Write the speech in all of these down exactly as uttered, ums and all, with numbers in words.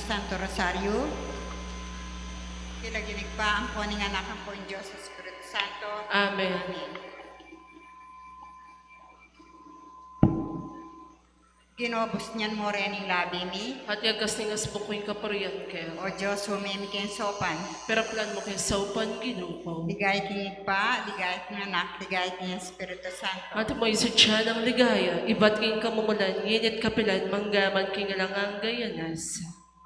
Santo Rosario. King lagyu ning Ibpa, ampo ning Anak, ampo ning Dios Espiritu Santo. Amen. Amen. Ginu, busnyan mu ring labi mi. At yagas ning asbuk ku ing kapurian ke. O Dios, ume mi keng saupan. Peraklan mu keng saupan, Ginu ku. Ligaya king Ibpa, ligaya king Anak, ligaya king Espiritu Santo. Antimo ing sadya nang ligaya, ibat king kamumulan, ngeni at kapilan, mangga man king alang angga. Amen.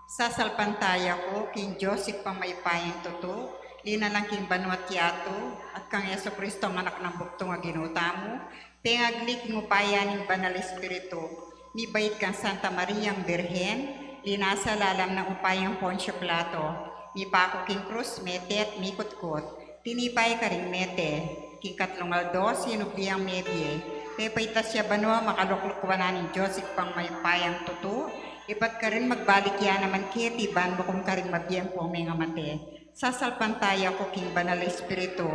Sasalpantaya ku king Dios Ibpang mayupayang tutu, linalang king banua at yatu, at kang Jesucristo, Anak nang bugtung a Ginu tamu, pengagli king upaya ning Banal Espiritu, mibait kang Santa Mariang Birhen, linasa lalam ning upaya nang Poncio Pilato, mipaku king krus, mete at mikutkut, tinipa ya karing mete, king katlung aldo sinubli yang mebie, pepaitas ya banua, makalukluk wanan ning Dios Ibpang mayupayang tutu, ibat karin magbalik ya naman keti ban mukum karing mabie ampong mengamate. Sasalpantaya ku king Banal Espiritu,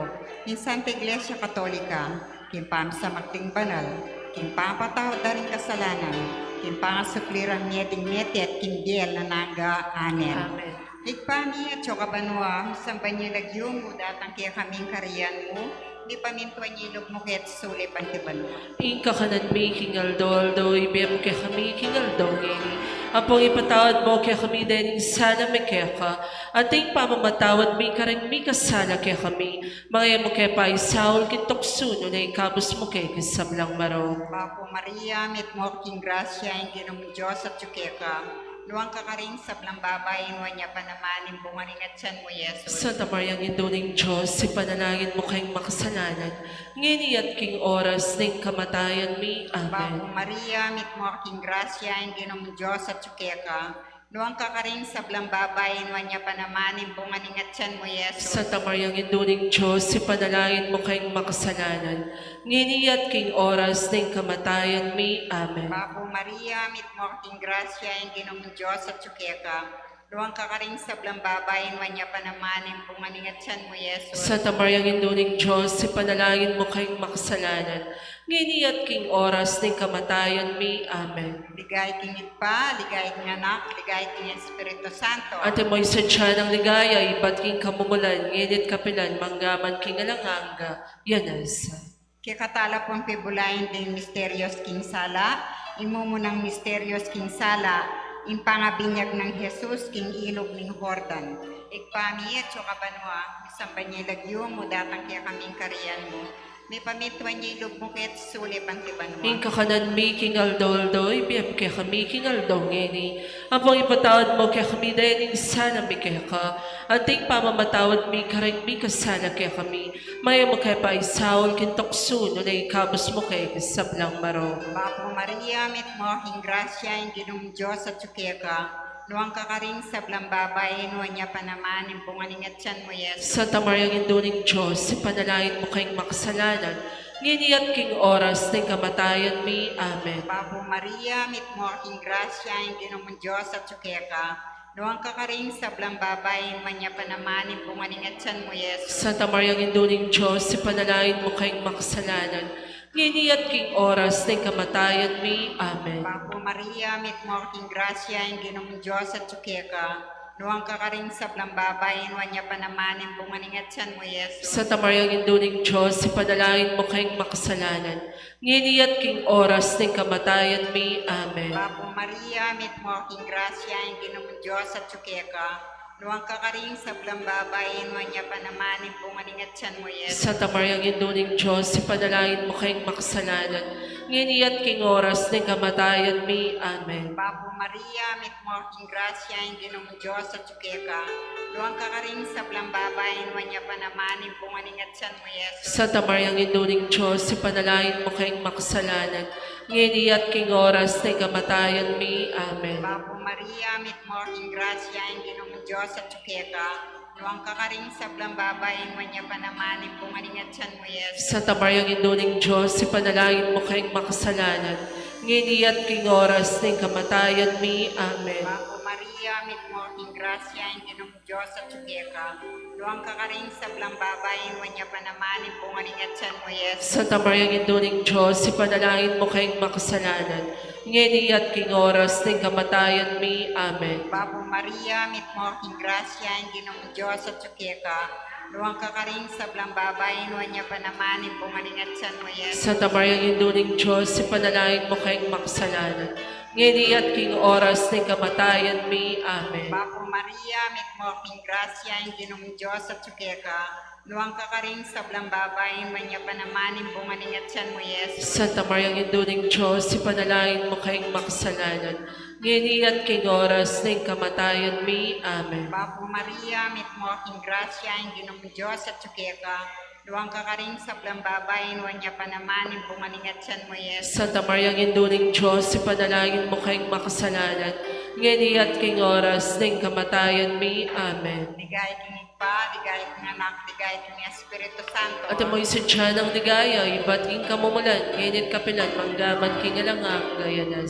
king Santa Iglesia Katolika, king pamisamak ding banal, king pangapatawad da ring kasalanan, king pangasukli rang mie ding mete at king bie alang angga. Amen. Amen. Ibpa mi, atsu ka banua, misamban ya ing lagyu mu, datang kekami ing kayarian mu, mipamintuan ya ing lub mu keti sulip anti banua. Ing kakanan mi king aldo-aldo, ibie mu kekami king aldo ngeni. Ampon ipatawad mu kekami deng sala mi keka, anti ing pamamatawad mi kareng mikasala kekami. Manga e mu ke paisaul king tuksu, nune ikabus mu ke king sablang marok. Bapu Maria, mitmu ka king grasya, ing Ginung Dios atyu keka. Nuan ka karing sablang babai, nuan ya pa naman ing bunga ning atian mu, Jesus. Santa Maria, Indu ning Dios, ipanalangin mu keng makasalanan, ngeni at king oras ning kamatayan mi. Amen. Bapu Maria, mitmu ka king grasya, ing Ginung Dios atyu keka. Nuan ka karing sablang babai, nuan ya pa naman ing bunga ning atian mu, Jesus. Santa Maria, Indu ning Dios, ipanalangin mu keng makasalanan, ngeni at king oras ning kamatayan mi. Amen. Bapu Maria, mitmu ka king grasya, ing Ginung Dios atyu keka. Nuan ka karing sablang babai, nuan ya pa naman ing bunga ning atian mu, Jesus. Santa Maria, Indu ning Dios, ipanalangin mu keng makasalanan, ngeni at king oras ning kamatayan mi. Amen. Ligaya king Ibpa, ligaya king Anak, ligaya king Espiritu Santo. Antimo ing sadya nang ligaya, ibat king kamumulan, ngeni at kapilan, mangga man king alang angga. Amen. Kekatala pung pibulayan ding misterios king sala. Ing mumunang misterios king sala, ing pangabinyag nang Jesus king ilug ning Jordan. Ibpa mi, atyu ka banua, misamban ya ing lagyu mu, datang kekami ing kayarian mu, mipamintuan ya ing lub mu keti sulip anti banua. Ing kakanan mi king aldo-aldo, ibie mu kekami king aldo ngeni. Ampon ipatawad mu kekami deng sala mi keka, anti ing pamamatawad mi kareng mikasala kekami. Manga e mu ke paisaul king tuksu, nune ikabus mu ke king sablang marok. Bapu Maria, mitmu ka king grasya, ing Ginung Dios atyu keka. Nuan ka karing sablang babai, nuan ya pa naman ing bunga ning atian mu, Jesus. Santa Maria, Indu ning Dios, ipanalangin mu keng makasalanan, ngeni at king oras ning kamatayan mi. Amen. Bapu Maria, mitmu ka king grasya, ing Ginung Dios atyu keka. Nuan ka karing sablang babai, nuan ya pa naman ing bunga ning atian mu, Jesus. Santa Maria, Indu ning Dios, ipanalangin mu keng makasalanan, ngeni at king oras ning kamatayan mi. Amen. Bapu Maria, mitmu ka king grasya, ing Ginung Dios atyu keka. Nuan ka karing sablang babai, nuan ya pa naman ing bunga ning atian mu, Jesus. Santa Maria, Indu ning Dios, ipanalangin mu keng makasalanan, ngeni at king oras ning kamatayan mi. Amen. Bapu Maria, mitmu ka king grasya, ing Ginung Dios atyu keka. Nuan ka karing sablang babai, nuan ya pa naman ing bunga ning atian mu, Jesus. Santa Maria, Indu ning Dios, ipanalangin mu keng makasalanan, ngeni at king oras ning kamatayan mi. Amen. Bapu Maria, mitmu ka king grasya, ing Ginung Dios atyu keka. Nuan ka karing sablang babai, nuan ya pa naman ing bunga ning atian mu, Jesus. Santa Maria, Indu ning Dios, ipanalangin mu keng makasalanan, ngeni at king oras ning kamatayan mi. Amen. Bapu Maria, mitmu ka king grasya, ing Ginung Dios atyu keka. Nuan ka karing sablang babai, nuan ya pa naman ing bunga ning atian mu, Jesus. Santa Maria, Indu ning Dios, ipanalangin mu keng makasalanan, ngeni at king oras ning kamatayan mi. Amen. Bapu Maria, mitmu ka king grasya, ing Ginung Dios atyu keka. Nuan ka karing sablang babai, nuan ya pa naman ing bunga ning atian mu, Jesus. Santa Maria, Indu ning Dios, ipanalangin mu keng makasalanan, ngeni at king oras ning kamatayan mi. Amen. Bapu Maria, mitmu ka king grasya, ing Ginung Dios atyu keka. Nuan ka karing sablang babai, nuan ya pa naman ing bunga ning atian mu, Jesus. Santa Maria, Indu ning Dios, ipanalangin mu keng makasalanan, ngeni at king oras ning kamatayan mi. Amen. Bapu Maria, mitmu ka king grasya, ing Ginung Dios atyu keka. Nuan ka karing sablang babai, nuan ya pa naman ing bunga ning atian mu, Jesus. Santa Maria, Indu ning Dios, ipanalangin mu keng makasalanan, ngeni at king oras ning kamatayan mi. Amen. Bapu Maria, mitmu ka king grasya, ing Ginung Dios atyu keka. Nuan ka karing sablang babai, nuan ya pa naman ing bunga ning atian mu, Jesus. Santa Maria, Indu ning Dios, ipanalangin mu keng makasalanan, ngeni at king oras ning kamatayan mi. Amen. Ligaya king Ibpa, ligaya king Anak, ligaya king Espiritu Santo. Antimo ing sadya nang ligaya, ibat king kamumulan, ngeni at kapilan, manggaman king alang angga. Amen.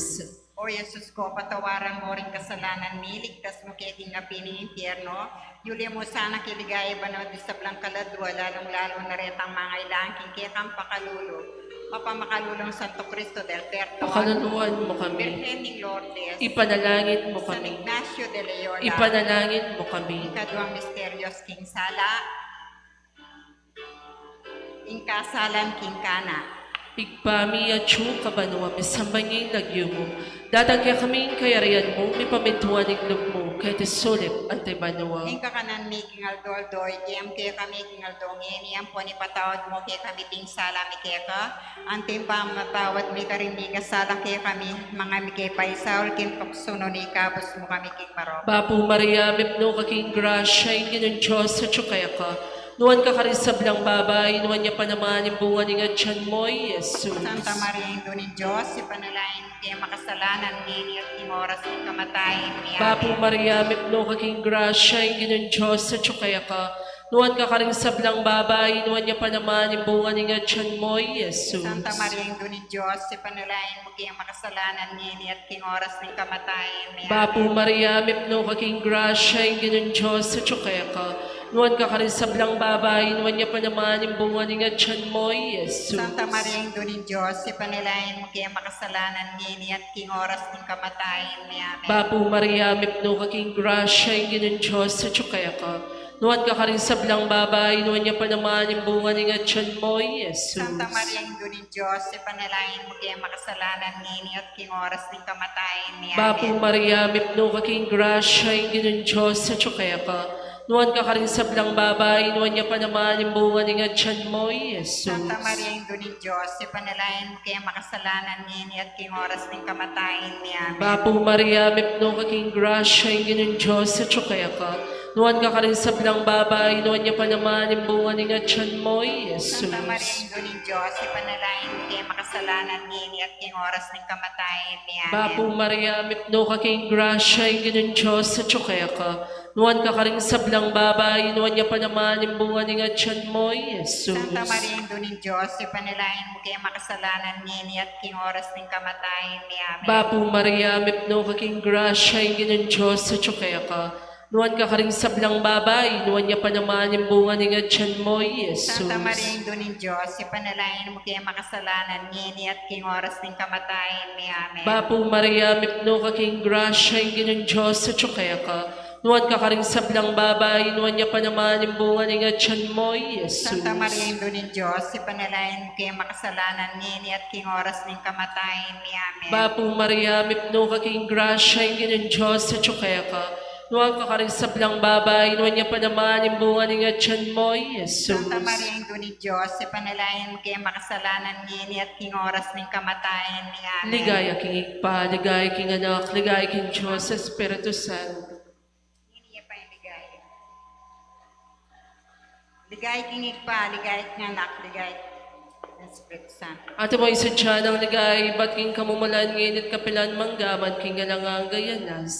O Jesus ko, patawaran mu ring kasalanan mi, iligtas mu ke king api ning impyerno, yuli mu sana king ligaya banua ding sablang kaladua, lalung-lalu na retang mangailangan king kekang pakalulu. Mapamakalulung Santo Cristo del Perdon. Pakaluluan mu kami. Birhen ning Lourdes. Ipanalangin mu kami. San Ignacio de Loyola. Ipanalangin mu kami. Ing kaduang misteryo king sala, ing kasalan king Cana. Ibpa mi, atsu ka banua, misamban ya ing lagyu mu. Datang kekami ing kayarian mu, mipamintuan ing lub mu, keti sulip anti banua. Ing kakanan mi king aldo-aldo, ibie mu kekami king aldo ngeni, ampon ipatawad mu kekami ding sala mi keka, anti ing pamamatawad mi karing mikasala kekami, manga e mu ke paisaul king tuksu, nune ikabus mu kami king marok. Bapu Maria, mipnu ka king grasya, ing Ginung Dios atyu keka. Nuan ka karing sablang babai, nuan ya pa naman ing bunga ning atian mu, i Jesus. Santa Maria, Indu ning Dios, ipanalangin mu ke makasalanan, ngeni at king oras ning kamatayan mi. Amen. Bapu Maria, mipnu ka king grasya, ing Ginung Dios atyu keka. Nuan ka karing sablang babai, nuan ya pa naman ing bunga ning atian mu, i Jesus. Santa Maria, Indu ning Dios, ipanalangin mu ke makasalanan, ngeni at king oras ning kamatayan mi. Amen. Bapu Maria, mipnu ka king grasya, ing Ginung Dios atyu keka. Nuan ka karing sablang babai, nuan ya pa naman ing bunga ning atian mu, i Jesus. Santa Maria, Indu ning Dios, ipanalangin mu ke makasalanan, ngeni at king oras ning kamatayan mi. Amen. Bapu Maria, mipnu ka king grasya, ing Ginung Dios atyu keka. Nuan ka karing sablang babai, nuan ya pa naman ing bunga ning atian mu, i Jesus. Santa Maria, Indu ning Dios, ipanalangin mu ke makasalanan, ngeni at king oras ning kamatayan mi. Amen. Bapu Maria, mipnu ka king grasya, ing Ginung Dios atyu keka. Nuan ka karing sablang babai, nuan ya pa naman ing bunga ning atian mu, i Jesus. Santa Maria, Indu ning Dios, ipanalangin mu ke makasalanan, ngeni at king oras ning kamatayan mi. Amen. Bapu Maria, mipnu ka king grasya, ing Ginung Dios atyu keka. Nuan ka karing sablang babai, nuan ya pa naman ing bunga ning atian mu, i Jesus. Santa Maria, Indu ning Dios, ipanalangin mu ke makasalanan, ngeni at king oras ning kamatayan mi. Amen. Bapu Maria, mipnu ka king grasya, ing Ginung Dios atyu keka. Nuan ka karing sablang babai, nuan ya pa naman ing bunga ning atian mu, i Jesus. Santa Maria, Indu ning Dios, ipanalangin mu ke makasalanan, ngeni at king oras ning kamatayan mi. Amen. Bapu Maria, mipnu ka king grasya, ing Ginung Dios atyu keka. Nuan ka karing sablang babai, nuan ya pa naman ing bunga ning atian mu, i Jesus. Santa Maria, Indu ning Dios, ipanalangin mu ke makasalanan, ngeni at king oras ning kamatayan mi. Amen. Bapu Maria, mipnu ka king grasya, ing Ginung Dios atyu keka. Nuan ka karing sablang babai, nuan ya pa naman ing bunga ning atian mu, i Jesus. Santa Maria, Indu ning Dios, ipanalangin mu ke makasalanan, ngeni at king oras ning kamatayan mi. Amen. Bapu Maria, mipnu ka king grasya, ing Ginung Dios atyu keka. Nuan ka karing sablang babai, nuan ya pa naman ing bunga ning atian mu, i Jesus. Santa Maria, Indu ning Dios, ipanalangin mu ke makasalanan, ngeni at king oras ning kamatayan mi. Amen. Ligaya king Ibpa, ligaya king Anak, ligaya king Dios Espiritu Santo. Ngeni ya pa ing ligaya. Ligaya king Ibpa, ligaya king Anak, ligaya king Espiritu Santo. Antimo ing sadya nang ligaya, ibat king kamumulan, ngeni at kapilan, manggaman king alang angga. Amen.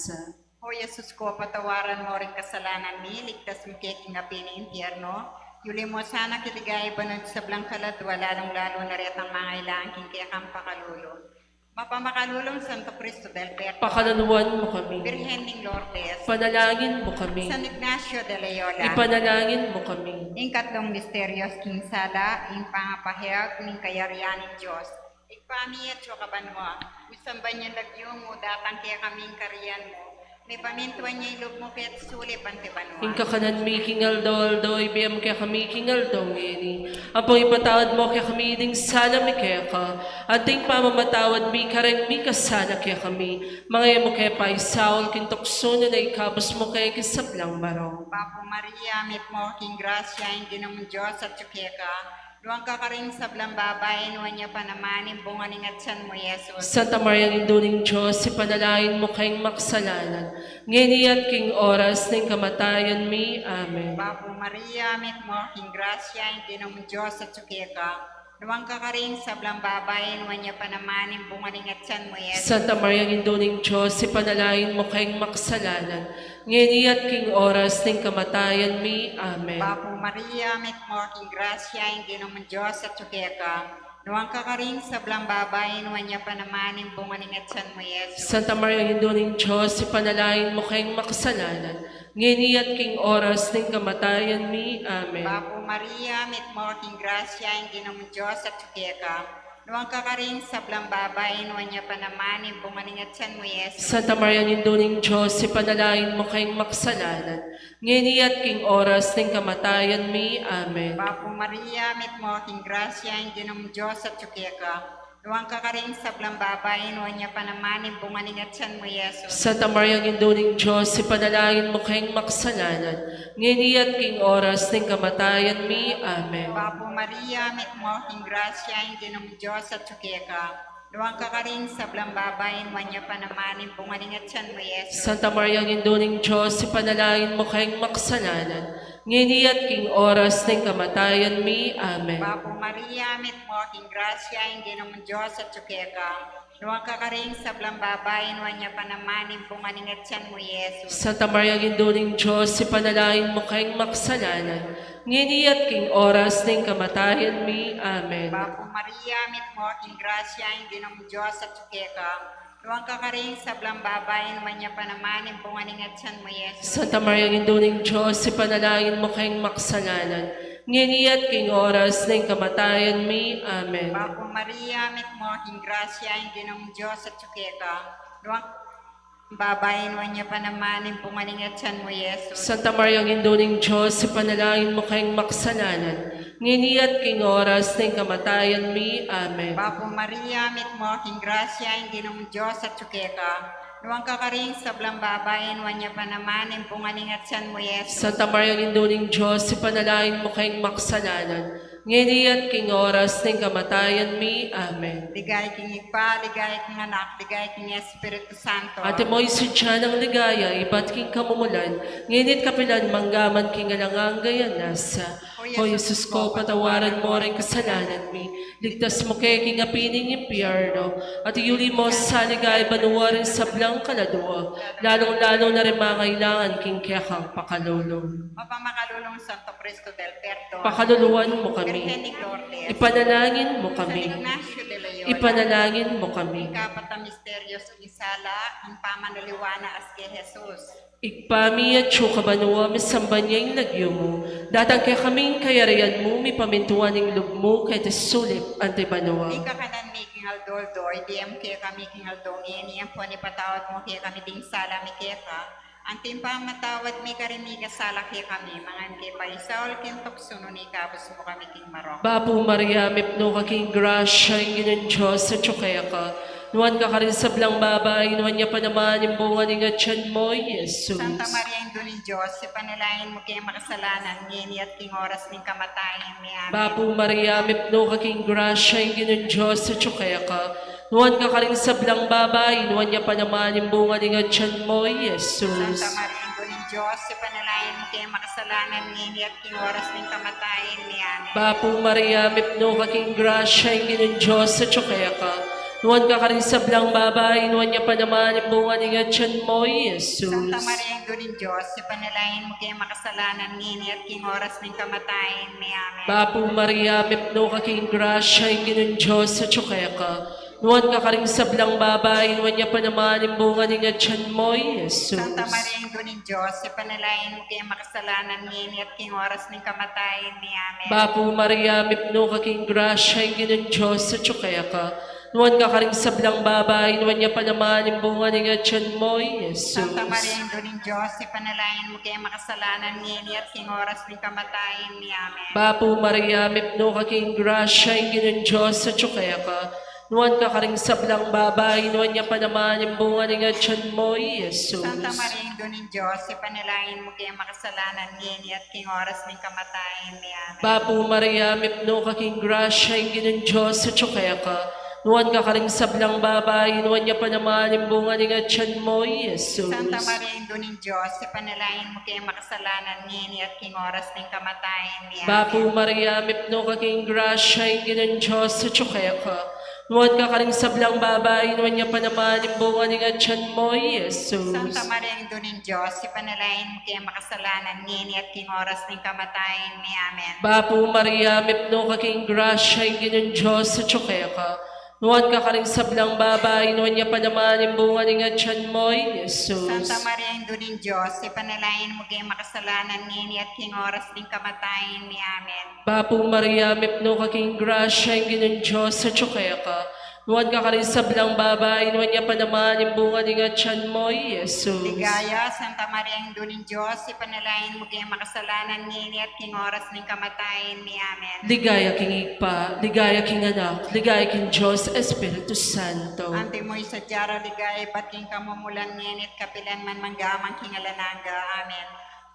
O Jesus ko, patawaran mu ring kasalanan mi, iligtas mu ke king api ning impyerno, yuli mu sana king ligaya banua ding sablang kaladua, lalung-lalu na retang mangailangan king kekang pakalulu. Mapamakalulung Santo Cristo del Perdon. Pakaluluan mu kami. Birhen ning Lourdes. Ipanalangin mu kami. San Ignacio de Loyola. Ipanalangin mu kami. Ing katlung misteryo king sala, ing pangapahayag ning kayarian ning Dios. Ibpa mi atsu ka banua, misamban ya ing lagyu mu, datang kekami ing kayarian mu, mipamintuan ya ing lub mu keti sulip anti banua. Ing kakanan mi king aldo-aldo ibie mu kekami king aldo ngeni. Ampon ipatawad mu kekami ding sala mi keka, anti ing pamamatawad mi kareng mikasala kekami. Manga e mu ke paisaul king tuksu, nune ikabus mu kami king sablang marok. Bapu Maria, mitmu ka king grasya, ing Ginung Dios atsu keka. Nuan ka karing sablang babai, nuan ya pa naman ing bunga ning atian mu, Jesus. Santa Maria, Indu ning Dios, ipanalangin mu keng makasalanan, ngeni at king oras ning kamatayan mi. Amen. Bapu Maria, mitmu ka king grasya, ing Ginung Dios atsu keka. Nuan ka karing sablang babai, nuan ya pa naman ing bunga ning atian mu, Jesus. Santa Maria, Indu ning Dios, ipanalangin mu keng makasalanan, ngeni at king oras ning kamatayan mi. Amen. Bapu Maria, mitmu ka king grasya, ing Ginung Dios atsu keka. Nuan ka karing sablang babai, nuan ya pa naman ing bunga ning atian mu, Jesus. Santa Maria, Indu ning Dios, ipanalangin mu keng makasalanan, ngeni at king oras ning kamatayan mi. Amen. Bapu Maria, mitmu ka king grasya, ing Ginung Dios atsu keka. Nuan ka karing sablang babai, nuan ya pa naman ing bunga ning atian mu, Jesus. Santa Maria, Indu ning Dios, ipanalangin mu keng makasalanan, ngeni at king oras ning kamatayan mi. Amen. Bapu Maria, mitmu ka king grasya, ing Ginung Dios atsu keka. Nuan ka karing sablang babai, nuan ya pa naman ing bunga ning atian mu, Jesus. Santa Maria, Indu ning Dios, ipanalangin mu keng makasalanan, ngeni at king oras ning kamatayan mi. Amen. Bapu Maria, mitmu ka king grasya, ing Ginung Dios atsu keka. Nuan ka karing sablang babai, nuan ya pa naman ing bunga ning atian mu, Jesus. Santa Maria, Indu ning Dios, ipanalangin mu keng makasalanan, ngeni at king oras ning kamatayan mi. Amen. Bapu Maria, mitmu ka king grasya, ing Ginung Dios atsu keka. Nuan ka karing sablang babai, nuan ya pa naman ing bunga ning atian mu, Jesus. Santa Maria, Indu ning Dios, ipanalangin mu keng makasalanan, ngeni at king oras ning kamatayan mi. Amen. Bapu Maria, mitmu ka king grasya, ing Ginung Dios atsu keka. Nuan ka karing sablang babai, nuan ya pa naman ing bunga ning atian mu, Jesus. Santa Maria, Indu ning Dios, ipanalangin mu keng makasalanan, ngeni at king oras ning kamatayan mi. Amen. Bapu Maria, mitmu ka king grasya, ing Ginung Dios atsu keka. Nuan babai, nuan ya pa naman ing bunga ning atian mu, Jesus. Santa Maria, Indu ning Dios, ipanalangin mu keng makasalanan, ngeni at king oras ning kamatayan mi. Amen. Bapu Maria, mitmu ka king grasya, ing Ginung Dios atsu keka. Nuan ka karing sablang babai, nuan ya pa naman ing bunga ning atian mu, Jesus. Santa Maria, Indu ning Dios, ipanalangin mu keng makasalanan, ngeni at king oras ning kamatayan mi. Amen. Ligaya king Ibpa, ligaya king Anak, ligaya king Espiritu Santo. Antimo ing sadya nang ligaya ibat king kamumulan, ngeni at kapilan man, angga man king alang angga. Amen. O Jesus ko, patawaran mu ring kasalanan mi, ligtas mu ke king api ning impyerno, at iyuli mu sa ligaya banua ring sablang kaladua, lalung-lalu na ring mangailangan king kekang pakalulu. Mapamakalulung Santo Cristo del Perdon. Pakaluluan mu kami. Birhen ning Lourdes. Ipanalangin mu kami. San Ignacio de Loyola. Ipanalangin mu kami. Ing kapat a misteryo king sala, ing pamanaliwa na as kay Jesus. Ibpa mi atsu ka banua, misamban ya ing lagyu mu, datang kekami ing kayarian mu, mipamintuan ing lub mu keti sulip anti banua. Ing kakanan mi king aldo-aldo ibie mu kekami king aldo ngeni, ampon ipatawad mu kekami ding sala mi keka, anti ing pamamatawad mi karing mikasala kekami, manga e mu ke paisaul king tuksu, nune ikabus mu kami king marok. Bapu Maria, mipnu ka king grasya, ing Ginung Dios atsu keka. Nuan ka karing sablang babai, nuan ya pa naman ing bunga ning atian mu, i Jesus. Santa Maria, Indu ning Dios, ipanalangin mu keng makasalanan, ngeni at king oras ning kamatayan mi. Amen. Bapu Maria, mipnu ka king grasya, ing Ginung Dios atsu keka. Nuan ka karing sablang babai, nuan ya pa naman ing bunga ning atian mu, i Jesus. Santa Maria, Indu ning Dios, ipanalangin mu keng makasalanan, ngeni at king oras ning kamatayan mi. Amen. Bapu Maria, mipnu ka king grasya, ing Ginung Dios atsu keka. Nuan ka karing sablang babai, nuan ya pa naman ing bunga ning atian mu, i Jesus. Santa Maria, Indu ning Dios, ipanalangin mu keng makasalanan, ngeni at king oras ning kamatayan mi. Amen. Bapu Maria, mipnu ka king grasya, ing Ginung Dios atsu keka. Nuan ka karing sablang babai, nuan ya pa naman ing bunga ning atian mu, i Jesus. Santa Maria, Indu ning Dios, ipanalangin mu kaming makasalanan, ngeni at king oras ning kamatayan mi. Amen. Bapu Maria, mipnu ka king grasya, ing Ginung Dios atyu keka. Nuan ka karing sablang babai, nuan ya pa naman ing bunga ning atian mu, i Jesus. Santa Maria, Indu ning Dios, ipanalangin mu kaming makasalanan, ngeni at king oras ning kamatayan mi. Amen. Bapu Maria, mipnu ka king grasya, ing Ginung Dios atyu keka. Nuan ka karing sablang babai, nuan ya pa naman ing bunga ning atian mu, i Jesus. Santa Maria, Indu ning Dios, ipanalangin mu kaming makasalanan, ngeni at king oras ning kamatayan mi. Amen. Bapu Maria, mipnu ka king grasya, ing Ginung Dios atyu keka. Nuan ka karing sablang babai, nuan ya pa naman ing bunga ning atian mu, i Jesus. Santa Maria, Indu ning Dios, ipanalangin mu kaming makasalanan, ngeni at king oras ning kamatayan mi. Amen. Bapu Maria, mipnu ka king grasya, ing Ginung Dios atyu keka. Nuan ka karing sablang babai, nuan ya pa naman ing bunga ning atian mu, i Jesus. Santa Maria, Indu ning Dios, ipanalangin mu kaming makasalanan, ngeni at king oras ning kamatayan mi. Amen. Bapu Maria, mipnu ka king grasya, ing Ginung Dios atyu keka. Nuan ka karing sablang babai, nuan ya pa naman ing bunga ning atian mu, i Jesus. Santa Maria, Indu ning Dios, ipanalangin mu kaming makasalanan, ngeni at king oras ning kamatayan mi. Amen. Bapu Maria, mipnu ka king grasya, ing Ginung Dios atyu keka. Nuan ka karing sablang babai, nuan ya pa naman ing bunga ning atian mu, i Jesus. Ligaya, Santa Maria, Indu ning Dios, ipanalangin mu kaming makasalanan, ngeni at king oras ning kamatayan mi. Amen. Ligaya king Ibpa, ligaya king Anak, ligaya king Dios Espiritu Santo. Antimo ing sadya ra ligaya ibat king kamumulan, ngeni at kapilan man, mangga man king alang angga. Amen.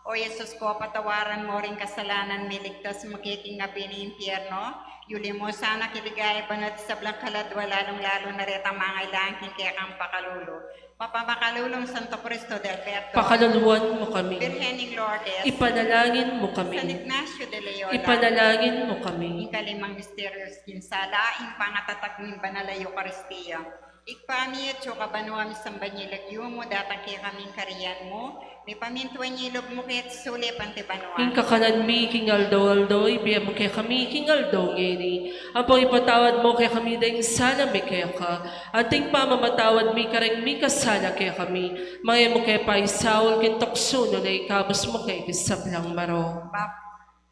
O Jesus ku, patawaran mu ring kasalanan mi, iligtas mu kami king api ning impyerno, yuli mu sana king ligaya banua ding sablang kaladua, lalung-lalu na retang mangailangan king kekang pakalulu. Mapamakalulung Santo Cristo del Perdon. Pakaluluan mu kami. Birhen ning Lourdes. Ipanalangin mu kami. San Ignacio de Loyola. Ipanalangin mu kami. Ing kalimang misteryo king sala, ing pangatatag ning banal a Eukaristia. Ibpa mi, atsu ka banua, misamban ya ing lagyu mu, datang kekami ing kayarian mu, mipamintuan ya ing lub mu keti sulip anti banua. Ing kakanan mi king aldo-aldo, ibie mu kekami king aldo ngeni. Ampon ipatawad mu kekami ding sala mi keka, anti ing pamamatawad mi karing mikasala kekami. Manga e mu ke paisaul king tuksu, nune ikabus mu kami king sablang marok. Bap-,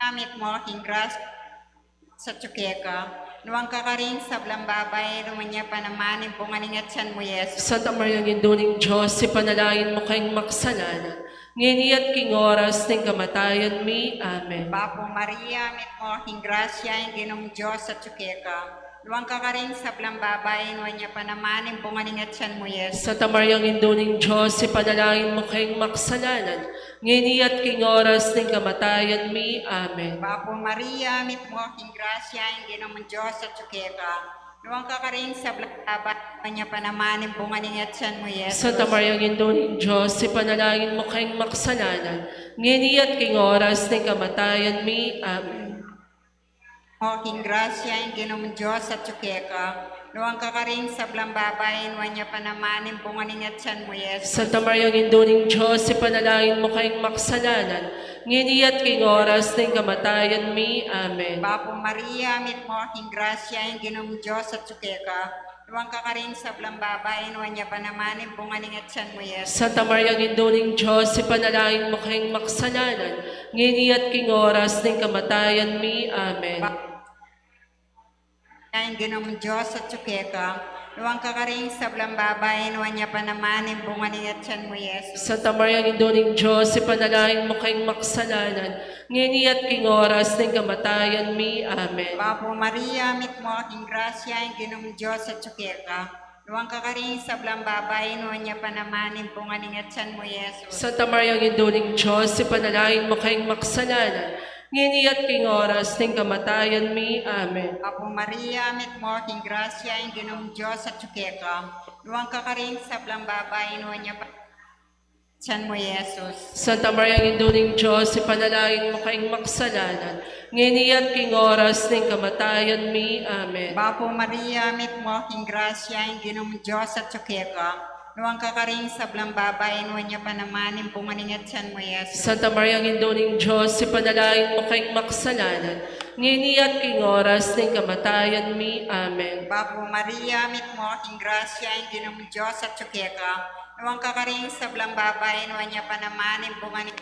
Gamit mu king gras- Sa atyu keka, nuan ka karing sablang babai, nuan ya pa naman ing bunga ning atian mu, Jesus. Santa Maria, Indu ning Dios, ipanalangin mu keng makasalanan, ngeni at king oras ning kamatayan mi. Amen. Bapu Maria, mitmu ka king grasya, ing Ginung Dios atyu keka. Nuan ka karing sablang babai, nuan ya pa naman ing bunga ning atian mu, Jesus. Santa Maria, Indu ning Dios, ipanalangin mu keng makasalanan, ngeni at king oras ning kamatayan mi. Amen. Bapu Maria, mitmu ka king grasya, ing Ginung Dios atyu keka. Nuan ka karing sablang babai, nuan ya pa naman ing bunga ning atian mu, Jesus. Santa Maria, Indu ning Dios, ipanalangin mu keng makasalanan, ngeni at king oras ning kamatayan mi. Amen. O king grasya, ing Ginung Dios atyu keka. Nuan ka karing sablang babai, nuan ya pa naman ing bunga ning atian mu, Jesus. Santa Maria, Indu ning Dios, ipanalangin mu keng makasalanan, ngeni at king oras ning kamatayan mi. Amen. Bapu Maria, mitmu ka king grasya, ing Ginung Dios atyu keka. Nuan ka karing sablang babai, nuan ya pa naman ing bunga ning atian mu, Jesus. Santa Maria, Indu ning Dios, ipanalangin mu keng makasalanan, ngeni at king oras ning kamatayan mi. Amen. Ing Ginung Dios atyu keka. Nuan ka karing sablang babai, nuan ya pa naman ing bunga ning atian mu, Jesus. Santa Maria, Indu ning Dios, ipanalangin mu keng makasalanan, ngeni at king oras ning kamatayan mi. Amen. Bapu Maria, mitmu ka king grasya, ing Ginung Dios atyu keka. Nuan ka karing sablang babai, nuan ya pa naman ing bunga ning atian mu, Jesus. Santa Maria, Indu ning Dios, ipanalangin mu keng makasalanan, ngeni at king oras ning kamatayan mi. Amen. Bapu Maria, mitmu ka king grasya, ing Ginung Dios atyu keka. Nuan ka karing sablang babai, nuan ya pa atian mu, Jesus. Santa Maria, Indu ning Dios, ipanalangin mu keng makasalanan, ngeni at king oras ning kamatayan mi. Amen. Bapu Maria, mitmu ka king grasya, ing Ginung Dios atyu keka. Nuan ka karing sablang babai, nuan ya pa naman ing bunga ning atian mu, Jesus. Santa Maria, Indu ning Dios, ipanalangin mu keng makasalanan, Ngeni at king oras ning kamatayan mi. Amen. Bapu Maria, mitmu ka king grasya, ing Ginung Dios atyu keka. Nuan ka karing sablang babai, nuan ya pa naman ing bunga ning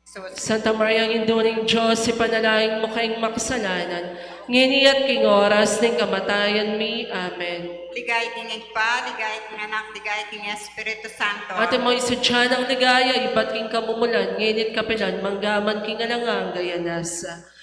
Jesus. Santa Maria, Indu ning Dios, ipanalangin mu keng makasalanan, ngeni at king oras ning kamatayan mi. Amen. Ligaya king Ibpa, ligaya king Anak, ligaya king Espiritu Santo. Atin mung isadya ing ligaya ibat king kamumulan, ngeni at kapilan man, angga man king alang angga. Amen.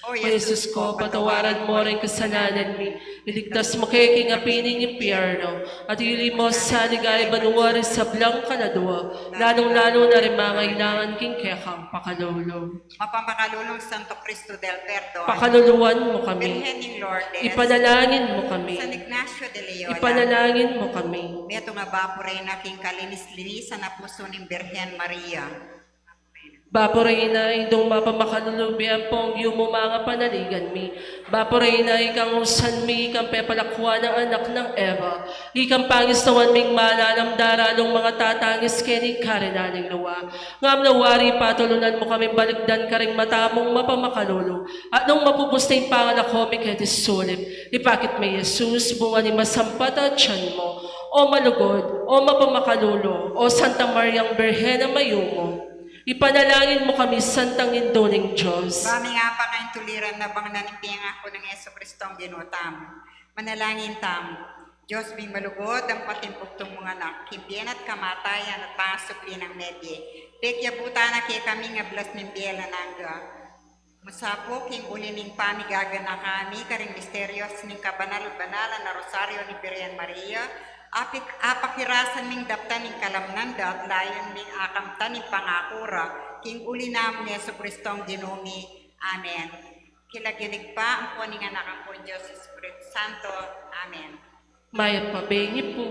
O Jesus ko, patawaran mu ring kasalanan mi, iligtas mu kami king api ning impyerno, at iuli mu sa ligaya banua ring sablang kaladua, lalung-lalu na ring mangailangan king kekang pakalulu. Mapamakalulung Santo Cristo del Perdon, pakaluluan mu kami. Birhen ning Lourdes, ipanalangin mu kami. San Ignacio de Loyola, ipanalangin mu kami. Metung a Bapu Reyna king kalinis-linisan a pusu ning Birhen Maria. Bapu Reyna, Indung mapamakalulu, bie ampong yumu, mapamakalulu mi. Bapu Reyna, ikang usan mi, ikang pepalakuan a anak nang Eva, ikang pangistawan ming malalam daralung mangatatangis keni king karinan ning lua. Ngam lua ri patulunan mu kaming balikdan karing mata mung mapamakalulu, at nung mapupus na ing pangalako mi keti sulip, ipakit me i Jesus, bunga ning masampat a atian mu. O malugud, o mapamakalulu, o Santa Mariang Birhen a mayumu, ipanalangin mu kami, Santang Indu ning Dios. Ba ming apakaintuliran na bang na ning pengaku nang Jesucristong Ginu tamu. Manalangin tamu. Dios ming malugud, ampo ating bugtung mung Anak, king bie na at kamatayan at pangasubli nang mebie, pekyabutan na kekami ing ablas ning bie alang angga. Musapu king uli ning pamigaganaka mi karing misterios ning kabanal-banalan a Rosario ning Birhen Maria, apik-, apakirasan ming daptan ing kalamnan da at layun ming akamtan ing pangaku ra, king uli namung Jesucristong Ginu mi. Amen. King lagyu ning Ibpa, ampo ning Anak, ampo ning Dios Espiritu Santo. Amen. Mayap a bengi pu.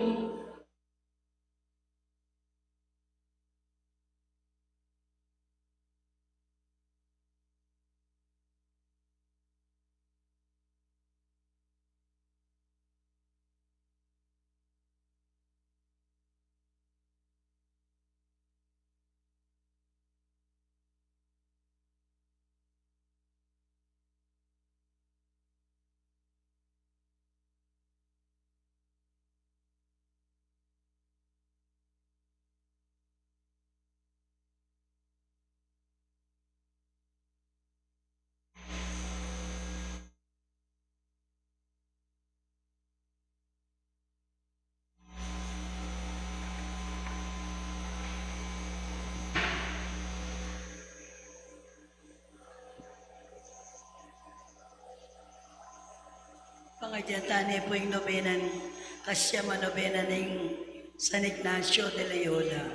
Pangadyan tane pu ing nobena ning, kasiyam a nobena ning San Ignacio de Loyola.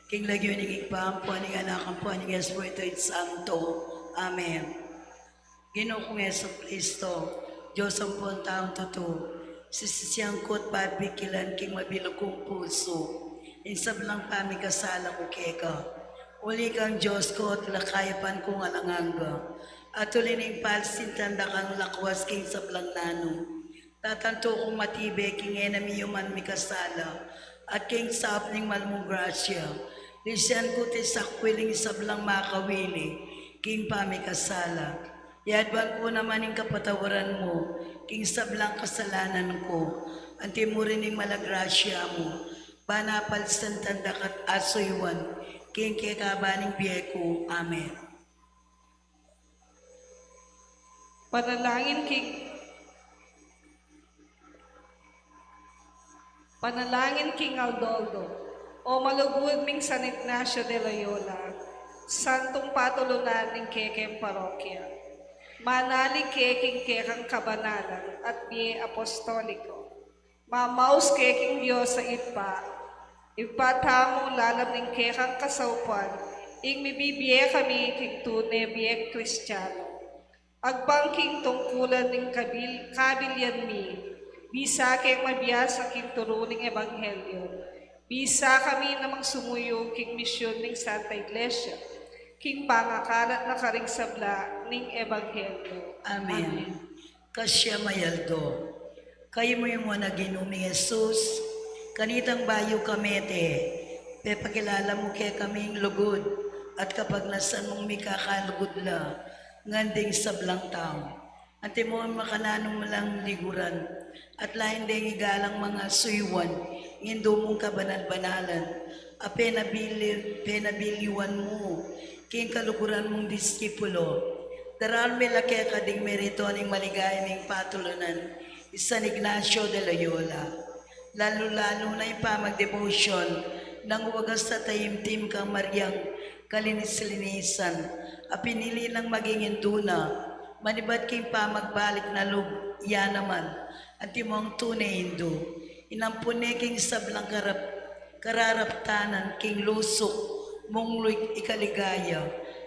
King lagyu ning Ibpa, ampo ning Anak, ampo ning Espiritu Santo. Amen. Ginu kung Jesucristo, Dios ampon taung tutu, sisisian ku at babikilan king mabilug kung pusu ing sablang pamikasala ku keka. Uli kang Dios ku at king kayapan kung alang angga. At uli ning palisintan da kang lakwas king sablang nanu, tatantu kung matibe king e na miyuman mikasala, at king saup ning malmung grasya, lisian ku at isakwil ing sablang makawili king pamikasala. Iadwan ku naman ing kapatawaran mu king sablang kasalanan ku, anti mu rin ing mala grasya mu, ba na palisintan da ka at asuyuan king kekaba ning bie ku. Amen. Panalangin king, panalangin king aldo-aldo. O malugud ming San Ignacio de Loyola, santung patulunan ning kekeng parokya, manalig ke king kekang kabanalan at bie apostoliko, mamaus ke king Dios a Ibpa, Ibpa tamu, lalam ning kekang kasaupan, ing mibibie kami king tune bie Kristiano. Agbang king tungkulan ning kabil-, kabilian mi, bisa keng mabiasa king turu ning ebanghelyo, bisa kami namang sumuyu king misyun ning Santa Iglesia, king pangakalat na karing sabla ning ebanghelyo. Amen. Amen. Kasya mayaldo. Kaymu ing Ginu ming Jesus, kanitang bayu ka mete, pepakilala mu kekami ing lugud at kapagnasan mung mikakalugud la, ngan ding sablang tau. Antimo ing makananu mu lang liguran, at lain deng igalang mangasuyuan ning Indu mung kabanal-banalan, a penabili-, penabiliwan mu king kaluguran mung disipulo. Daraun mi la keka ding merito ning maligaya ming patulunan i San Ignacio de Loyola, lalu-lalu na ing pamagdebosyon nang wagas a taimtim kang Mariang kalinis-linisan, a pinili nang maging Indu na, manibat king pamagbalik na lub ya naman, antimong tune Indu. Inampun ne king sablang karap-, kararaptanan king lusuk mung lug ikaligaya,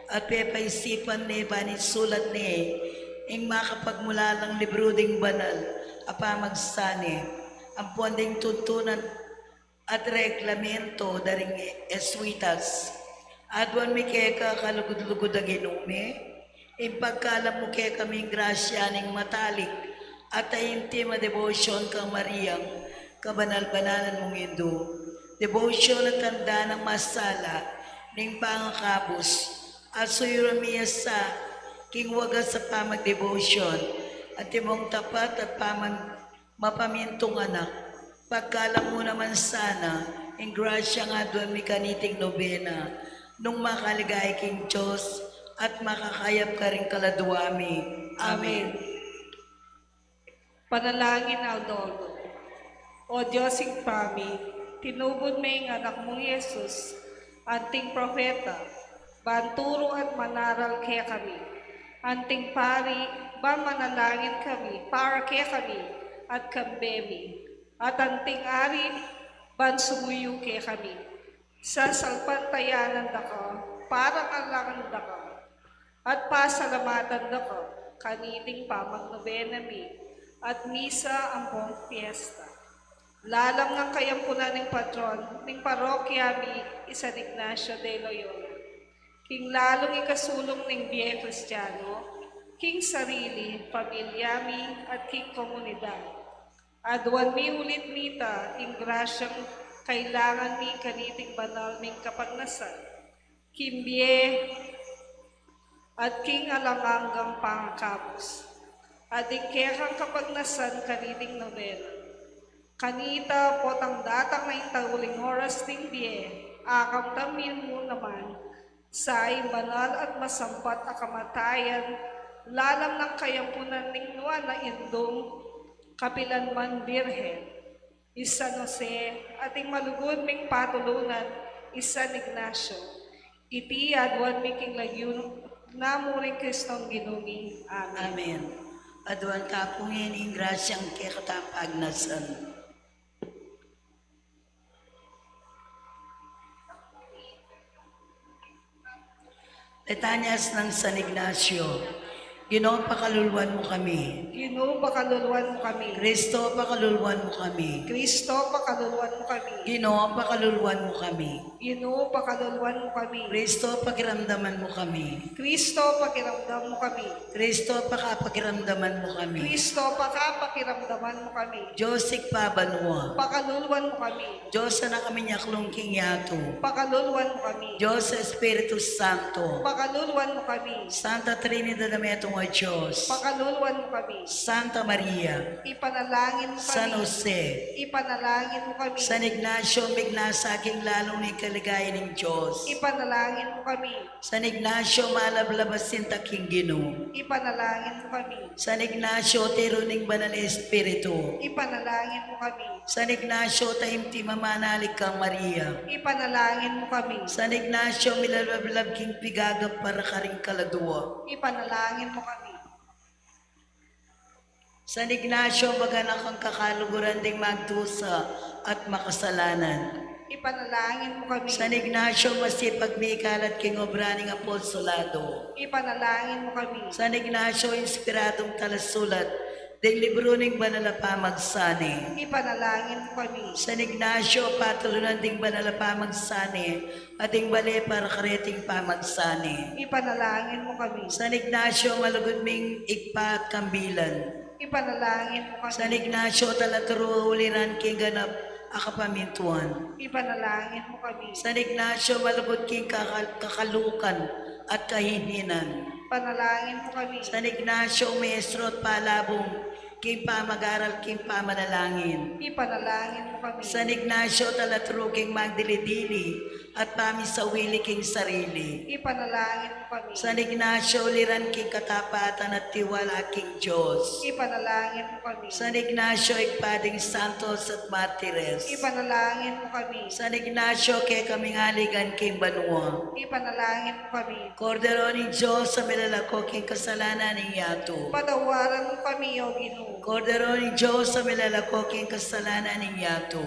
at pepaisipan ne ban isulat ne ing makapagmulalang libru ding banal a pamagsane, ampon ding tuntunan at reglamento da ring Jesuitas. Aduan mi keka, kalugud-lugud a Ginu mi, ing pagkalam mu kekami ing grasya ning matalik at taimtim a debosyon kang Mariang kabanal-banalan mung Indu. Debosyon a tanda nang masala ning pangakabus, at suyuran mi ya sa king wagas a pamagdebosyon, antimong tapat at paman-, mapamintung anak. Pagkalam mu naman sana ing grasyang aduan mi kaniting nobena, nung makaligaya king Dios at makakayap karing kaladua mi. Amen. Amen. Panalangin aldo-aldo. O Dios Ibpa mi, tinubud me ing Anak mung Jesus, anting propeta, ban turu at manaral kekami, anting pari, ban manalangin kami para kekami at kambe mi, at anting ari, ban sumuyu kekami. Sasalpantayanan da ka, parangalan da ka, at pasalamatan da ka kaniting pamagnobena mi at misa ampong piesta. Lalam nang kayampunan ning patron ning parokya mi, i San Ignacio de Loyola, king lalung ikasulung ning bie Kristiano, king sarili, pamilya mi, at king komunidad. Aduan mi ulit nita ing grasyang kailangan mi kaniting banal ming kapagnasan, king bie at king alang anggang pangakabus, at ding kekang kapagnasan kaniting nobena. Kanita potang datang na ing tauling oras ding bie, akamtan mi mu naman sa ing banal at masampat a kamatayan, lalam nang kayampunan ning nuan a Indung kapilanman Birhen, i San Jose, at ing malugud ming patulunan, i San Ignacio. Iti aduan mi king lagyu na mu ring Kristong Ginu mi. Amen. Amen. Aduan ta pu ngeni ing grasyang kekatang pagnasan. Litanias nang San Ignacio. Ginu, pakaluluan mu kami. Ginu, pakaluluan mu kami. Kristo, pakaluluan mu kami. Kristo, pakaluluan mu kami. Ginu, pakaluluan mu kami. Ginu, pakaluluan mu kami. Kristo, pakiramdaman mu kami. Kristo, pakiramdam mu kami. Kristo, pakapakiramdaman mu kami. Kristo, pakapakiramdaman mu kami. Dios Ibpa banua. Pakaluluan mu kami. Dios a nakamyaklung king yatu. Pakaluluan mu kami. Dios Espiritu Santo. Pakaluluan mu kami. Santa Trinidad a metung a Dios. Pakaluluan mu kami. Santa Maria. Ipanalangin mu kami. San Jose. Ipanalangin mu kami. San Ignacio, mignasa king lalung ikaligaya ning Dios. Ipanalangin mu kami. San Ignacio, malablab a sinta king Ginu. Ipanalangin mu kami. San Ignacio, tiru ning Banal Espiritu. Ipanalangin mu kami. San Ignacio, taimtim a manalig kang Maria. Ipanalangin mu kami. San Ignacio, milablab king pigagap para karing kaladua. Ipanalangin mu kami. San Ignacio, maganaka kang kakaluguran ding magdusa at makasalanan. Ipanalangin mu kami. San Ignacio, masipag mikalat king obra ning apostolado. Ipanalangin mu kami. San Ignacio, inspiradung talasulat ding libru ning banal a pamagsane. Ipanalangin mu kami. San Ignacio, patulunan ding banal a pamagsane at ding bale para kareting pamagsane. Ipanalangin mu kami. San Ignacio, malugud ming Ibpa at kambilan. Ipanalangin mu kami. San Ignacio, talaturu a uliran king ganap a kapamintuan. Ipanalangin mu kami. San Ignacio, malugud king kakal-, kakalukan at kahinhinan. Ipanalangin mu kami. San Ignacio, maestro at palabung king pamag-aral king pamanalangin. Ipanalangin mu kami. San Ignacio, talatru king magdili-dili at pamisawili king sarili. Ipanalangin mu kami. San Ignacio, uliran king katapatan at tiwala king Dios. Ipanalangin mu kami. San Ignacio, Ibpa ding santos at martires. Ipanalangin mu kami. San Ignacio, kekaming aligan king banua. Ipanalangin mu kami. Kordero ning Dios a milalako king kasalanan ning yatu. Patawaran mu kami, O Ginu. Kordero ning Dios a milalako king kasalanan ning yatu.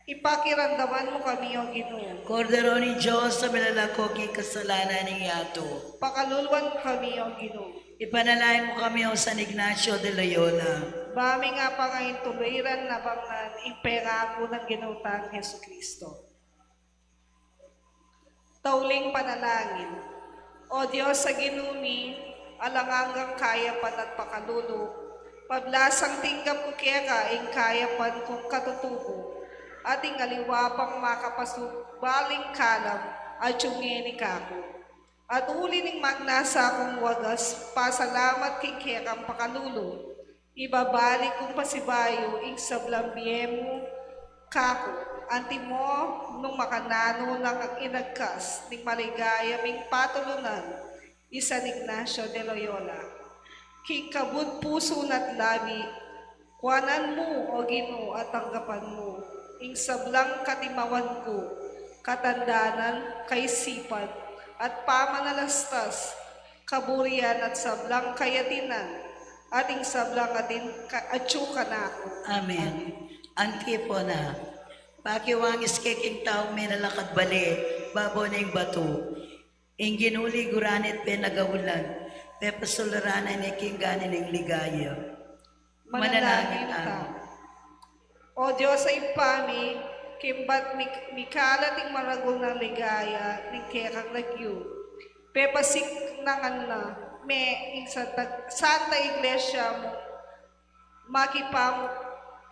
Ipakiramdaman mu kami, O Ginu. Kordero ning Dios a milalako king kasalanan ning yatu. Pakaluluan mu kami, O Ginu. Ipanalangin mu kami, O San Ignacio de Loyola. Ba mi nga pangaintuluiran na bangnan ing pengaku nang Ginu tang Jesucristo. Tauling panalangin. O Dios a Ginu mi, alang anggang kayapan at pakalulu, pablasang tinggap ku keka ing kayapan kung katutubo, at ing aliwa pang makapasubling kalam atyu ngeni kaku. At uli ning magnasa kung wagas pasalamat king kekang pakalulu, ibabalik kung pasibayu ing sablang bie mu kaku, antimo nung makananu nang inagkas ning maligaya ming patulunan, i San Ignacio de Loyola. King kabud pusu na't labi, kuanan mu, O Ginu, at tanggapan mu ing sablang katimawan ku, katandanan, kaisipan, at pamanalastas, kaburian at sablang kayatinan, at ing sablang atin ka-, atyu kanaku. Amen. Antipona. Pakiwangis ke king taung menalakad bale babo ning batu. Ing Ginu liguran ne at penagaulan, pepasularan ne king gana ning ligaya. Manalangin tamu. O Dios a Ibpa mi, kimbat mik-, mikalat ing maragul nang ligaya ning kekang lagyu, pepasiknangan na me ing Santa, Santa Iglesia mu makipamu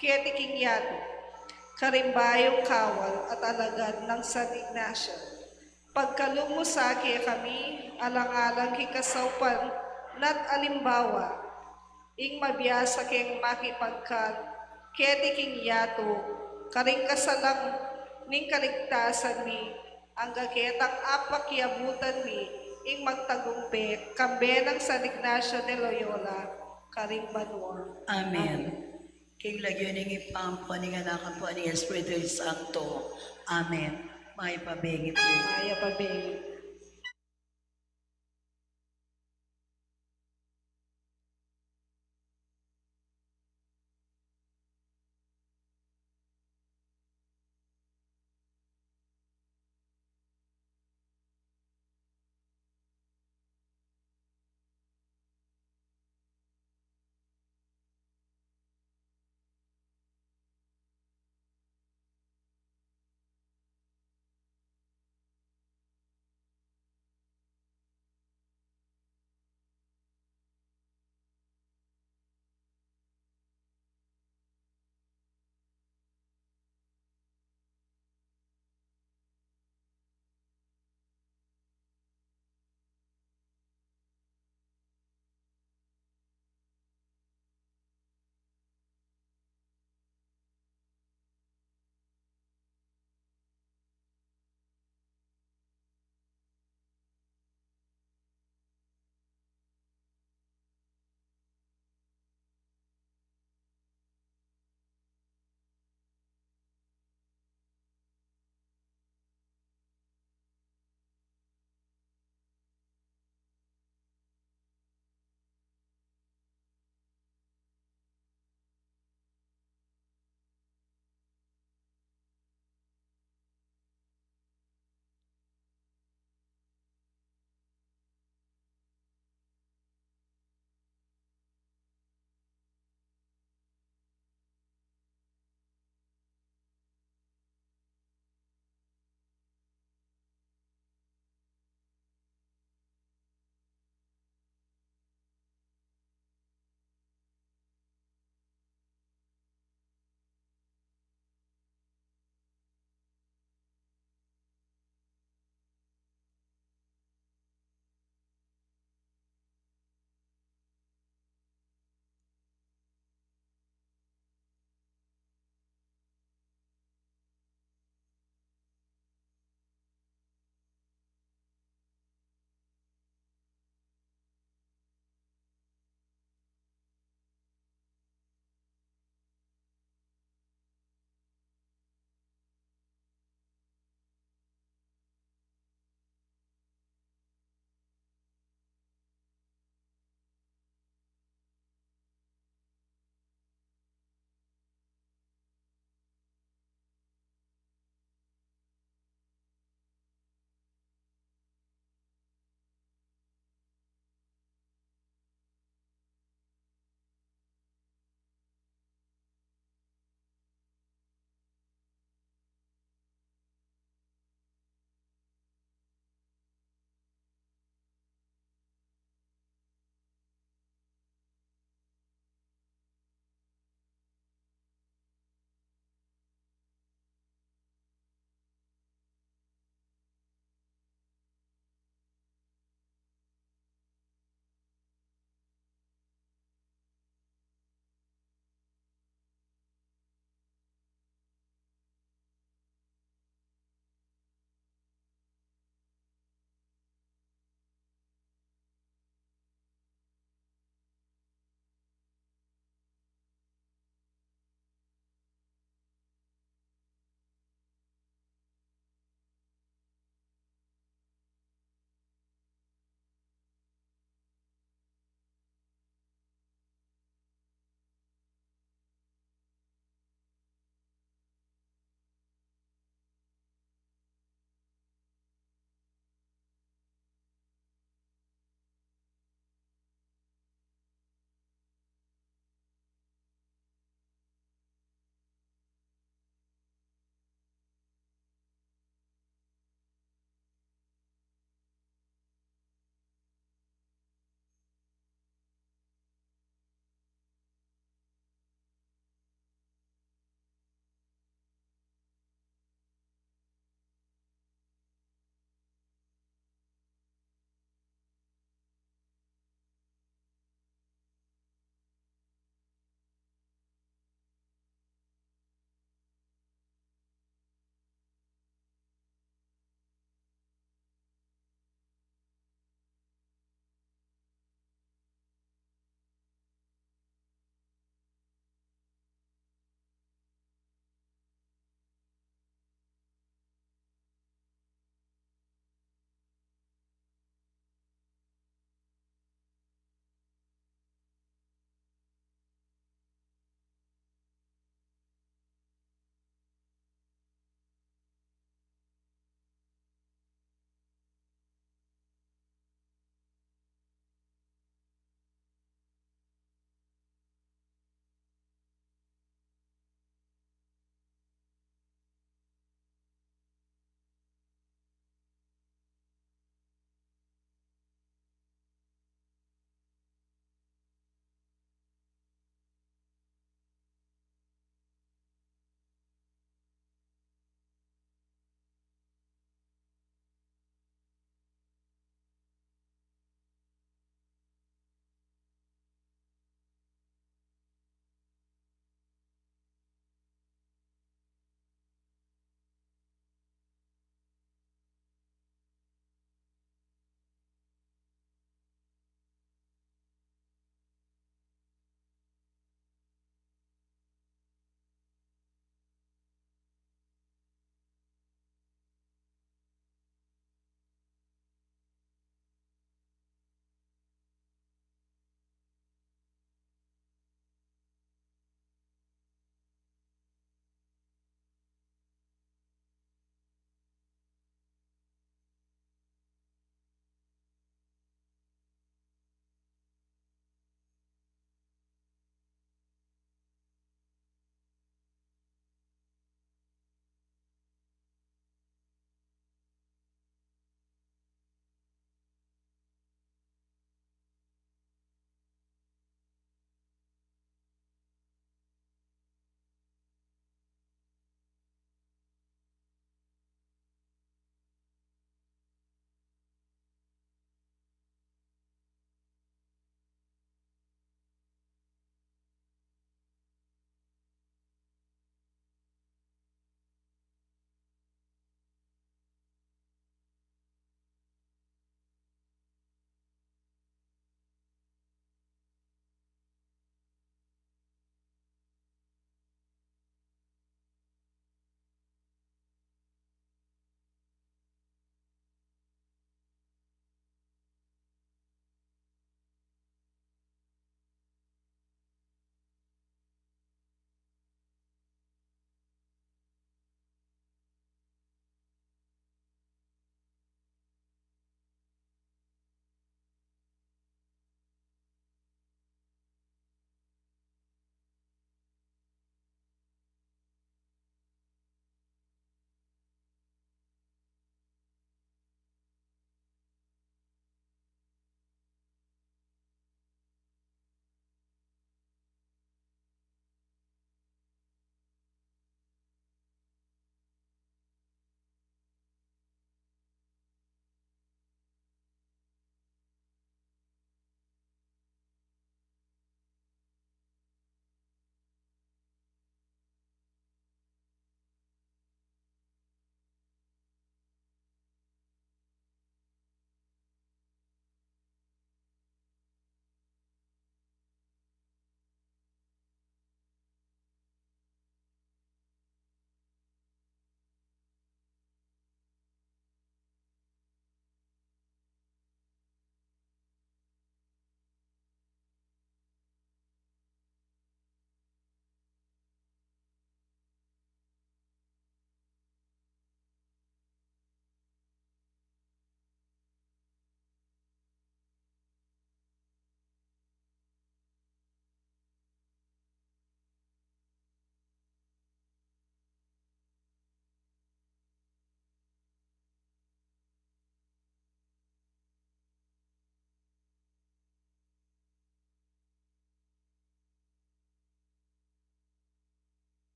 keti king yatu, karing bayung kawal at alagad nang San Ignacio. Pagkalub mu sa kekami, alang-alang king kasaupan na't alimbawa, ing mabiasa keng makipagkat keti king yatu, karing kasalang ning kaligtasan mi, angga ketang apakiabutan mi ing magtagumpe kambe nang San Ignacio de Loyola karing banua. Amen. King lagyu ning Ibpa, ampo ning Anak, ampo ning Espiritu Santo. Amen. Mayap a bengi pu. Mayap a bengi.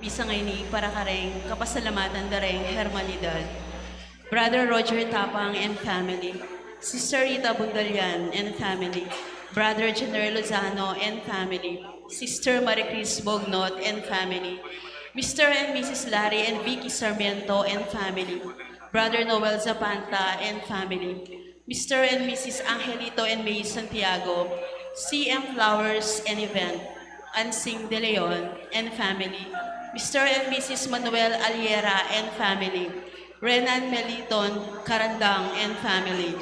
Isang ini para kareng kapasalamatan da reng hermanidad. Brother Roger Tapang and family. Sister Rita Bundalian and family. Brother Jenner Lozano and family. Sister Marie Chris Bognot and family. Mister and Missus Larry and Vicky Sarmiento and family. Brother Noel Zapanta and family. Mister and Missus Angelito and May Santiago, C M Flowers and Event, Ansing De Leon and family, Mister and Missus Manuel Aliera and family, Renan Meliton Carandang and family,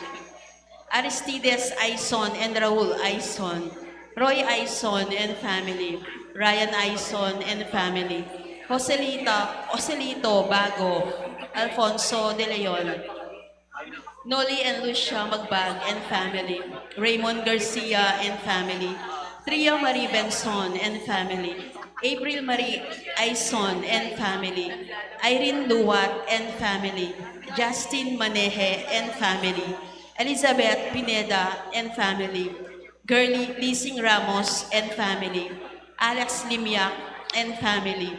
Aristides Aison and Raul Aison, Roy Aison and family, Ryan Aison and family, Joselita, Joselito Bago, Alfonso De Leon, Noli and Lucia Magbag and family, Raymond Garcia and family, Tria Marie Benson and family, April Marie Aison and family, Irene Luwat and family, Justin Maneje and family, Elizabeth Pineda and family, Girly Lising Ramos and family, Alex Limyak and family,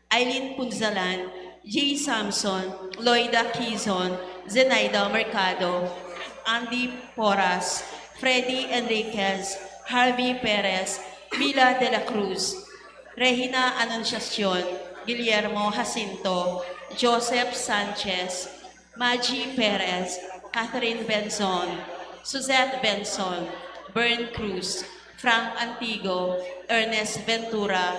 Aileen Punzalan, Jay Samson, Loida Quizon, Zenaida Mercado, Andy Porras, Freddy Enriquez, Harvey Perez, Mila de la Cruz, Regina Anunciacion, Guillermo Jacinto, Joseph Sanchez, Maggie Perez, Catherine Benzon, Suzette Benzon, Bern Cruz, Frank Antigo, Ernest Ventura,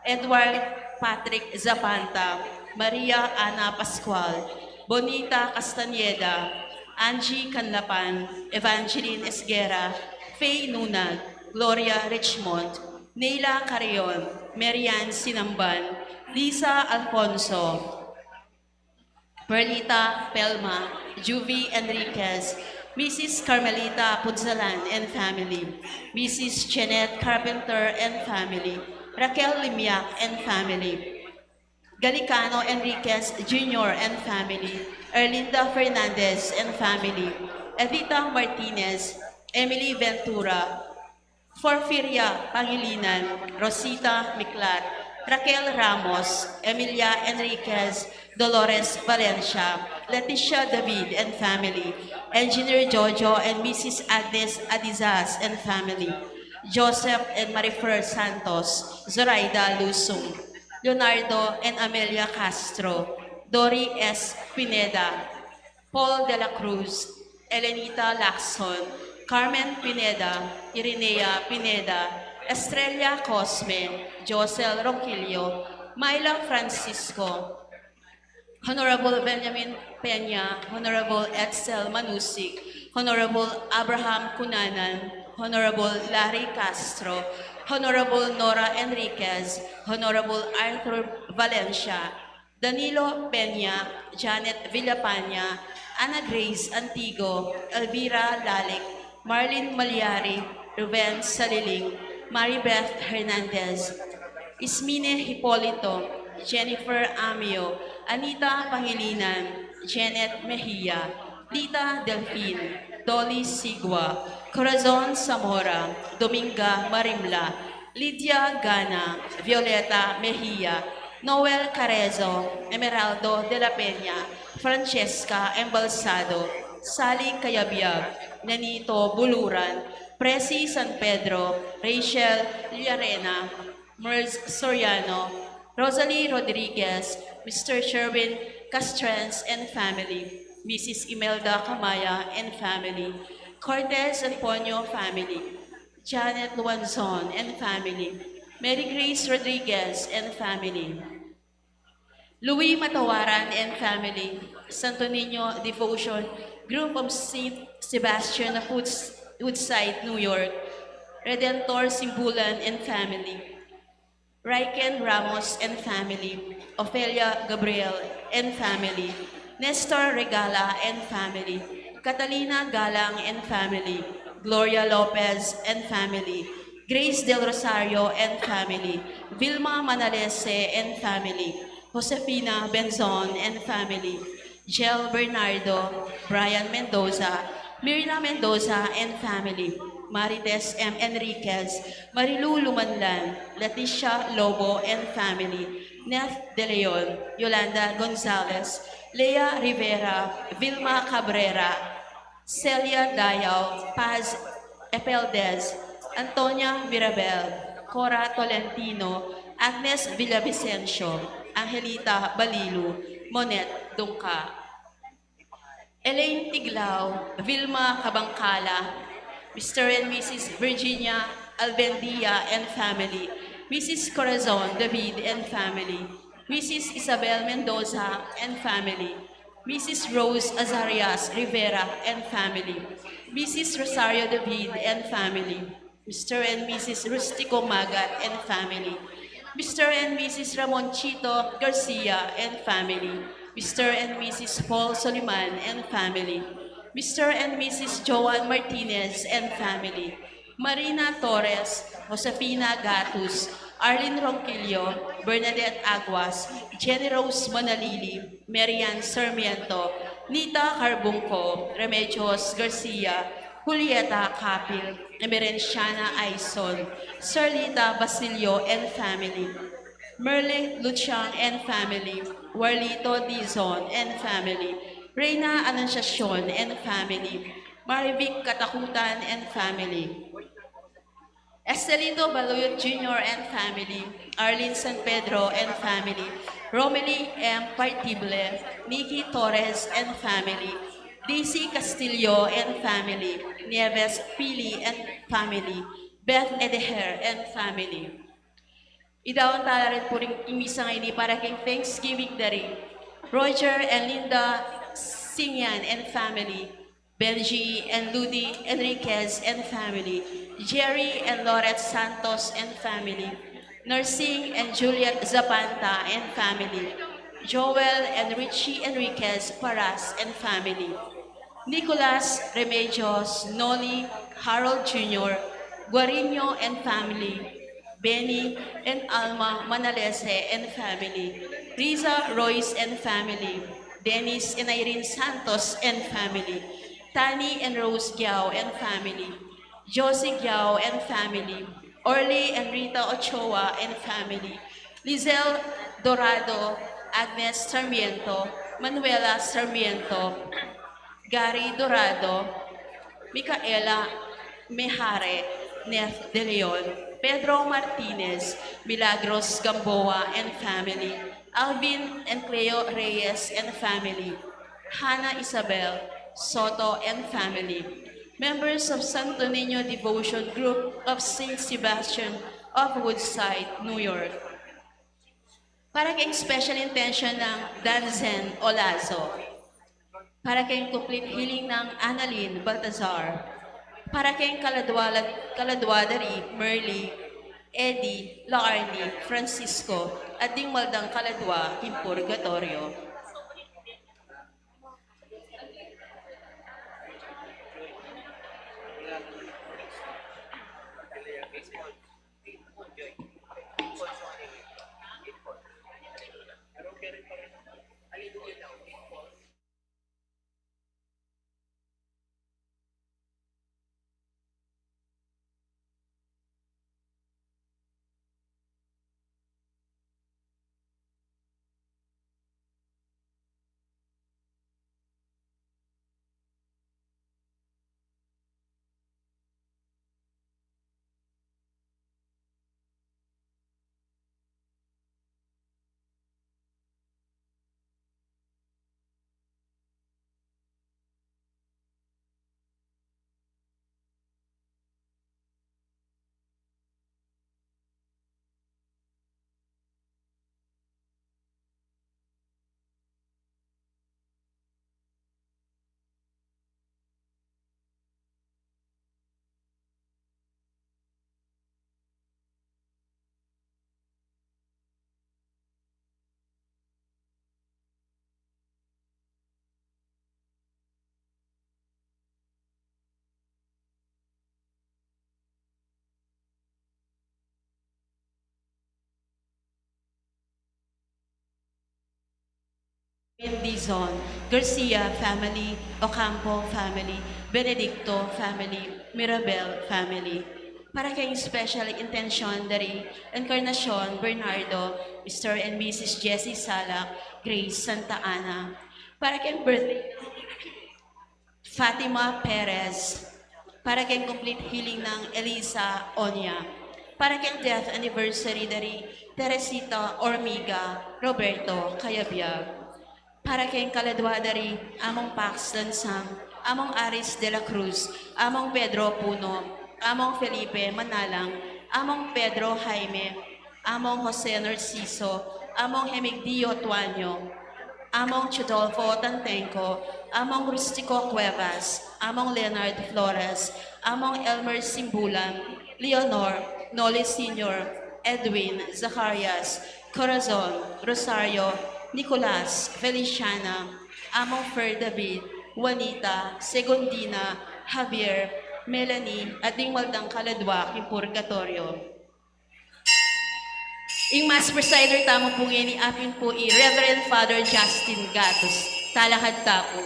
Edward Patrick Zapanta, Maria Ana Pascual, Bonita Castañeda, Angie Canlapan, Evangeline Esguerra, Faye Nunag, Gloria Richmond, Neila Carrion, Marian Sinamban, Lisa Alfonso, Perlita Pelma, Juvie Enriquez, Missus Carmelita Punzalan and family, Missus Jeanette Carpenter and family, Raquel Limiak and family, Galicano Enriquez Junior and family, Erlinda Fernandez and family, Evita Martinez, Emily Ventura, Porfiria Pangilinan, Rosita Miklat, Raquel Ramos, Emilia Enriquez, Dolores Valencia, Leticia David and family, Engineer Jojo and Missus Agnes Adizas and family, Joseph and Marifer Santos, Zoraida Lusung, Leonardo and Amelia Castro, Dory S. Pineda, Paul de la Cruz, Elenita Lacson, Carmen Pineda, Irinea Pineda, Estrella Cosme, Josel Ronquillo, Myla Francisco, Honorable Benjamin Peña, Honorable Edsel Manusic, Honorable Abraham Cunanan, Honorable Larry Castro, Honorable Nora Enriquez, Honorable Arthur Valencia, Danilo Peña, Janet Villapaña, Ana Grace Antigo, Elvira Lalic, Marlene Maliari, Ruben Saliling, Maribeth Hernandez, Ismine Hipolito, Jennifer Amio, Anita Pangilinan, Janet Mejia, Lita Delfin, Dolly Sigua, Corazon Zamora, Dominga Marimla, Lydia Gana, Violeta Mejia, Noel Carezo, Emeraldo de la Peña, Francesca Embalsado, Sally Cayabyab, Nenito Buluran, Presi San Pedro, Rachel Llarena, Merz Soriano, Rosalie Rodriguez, Mister Sherwin Castrens and family, Missus Imelda Camaya and family, Cortez Antonio family, Janet Luanzon and family, Mary Grace Rodriguez and family, Louis Matawaran and family, Santo Niño Devotion Group of Saint Sebastian of Woods-, Woodside, New York, Redentor Simbulan and family, Riken Ramos and family, Ofelia Gabriel and family, Nestor Regala and family, Catalina Galang and family, Gloria Lopez and family, Grace Del Rosario and family, Vilma Manalese and family, Josefina Benzon and family, Jel Bernardo, Brian Mendoza, Mirna Mendoza and family, Marites M. Enriquez, Marilu Lumanlan, Leticia Lobo and family, Neth De Leon, Yolanda Gonzalez, Lea Rivera, Vilma Cabrera, Celia Dayao, Paz Epeldes, Antonia Mirabel, Cora Tolentino, Agnes Villavicencio, Angelita Balilu, Monet Dungca. Elaine Tiglao, Vilma Cabangcala, Mister and Missus Virginia Albendia and family, Missus Corazon David and family, Missus Isabel Mendoza and family, Missus Rose Azarias Rivera and family, Missus Rosario David and family, Mister and Missus Rustico Magat and family, Mister and Missus Ramon Chito Garcia and family, Mister and Missus Paul Soliman and family, Mister and Missus Joan Martinez and family, Marina Torres, Josefina Gatus, Arlene Ronquillo, Bernadette Aguas, Jenny Rose Manalili, Marian Sarmiento, Nita Carbungco, Remedios Garcia, Julieta Capil, Emerenciana Aison, Sarlita Basilio and family, Merle Luchang and family, Warlito Dizon and family, Reina Anunciacion and family, Marivic Katakutan and family, Estelito Baluyot Junior and family, Arlene San Pedro and family, Romely M Partible, Nikki Torres and family, Daisy Castillo and family, Nieves Pili and family, Beth Edeher and family. Idaun tala rin pu ring misa ngeni para keng Thanksgiving da ri Roger and Linda Singyan and family, Benji and Ludi Enriquez and family, Jerry and Lorette Santos and family, Nursing and Juliet Zapanta and family, Joel and Richie Enriquez Paras and family, Nicolas Remedios, Noli, Harold Junior, Guarino and family, Benny and Alma Manalese and family, Riza Royce and family, Dennis and Irene Santos and family, Tani and Rose Giao and family, Josie Giao and family, Orly and Rita Ochoa and family, Lizelle Dorado, Agnes Sarmiento, Manuela Sarmiento, Gary Dorado, Micaela Mejare, Neth De Leon, Pedro Martinez, Milagros Gamboa and family, Alvin and Cleo Reyes and family, Hannah Isabel Soto and family, members of Santo Niño Devotion Group of Saint Sebastian of Woodside, New York. Para keng special intention ng Danzen Olazo. Para keng complete healing ng Annalyn Baltazar. Para keng kaladwa, kaladwa da ri Merly, Eddie, Laarni, Francisco, at ding maldang kaladwa king purgatoryo. Dizon, Garcia family, Ocampo family, Benedicto family, Mirabel family. Para keng special intensyon dari Encarnacion Bernardo, Mister and Missus Jessie Salak, Grace Santa Ana. Para keng birthday Fatima Perez. Para keng complete healing nang Elisa Onya. Para keng death anniversary dari Teresita Ormiga Roberto Cayabyab. Para keng kaladwa dari Among Pax Lansang, Among Aris de la Cruz, Among Pedro Puno, Among Felipe Manalang, Among Pedro Jaime, Among Jose Narciso, Among Hemigdio Tuanyo, Among Chudolfo Tantenco, Among Rustico Cuevas, Among Leonard Flores, Among Elmer Simbulan, Leonor, Noli Senior, Edwin, Zacarias, Corazon, Rosario, Nicolas, Feliciana, Among Fer David, Juanita, Segundina, Javier, Melanie, at ding wala dang kaladwa king purgatoryo. Ing Mass presider tamu pu ngeni apin pu i Reverend Father Justin Gatos. Talakad ta pu.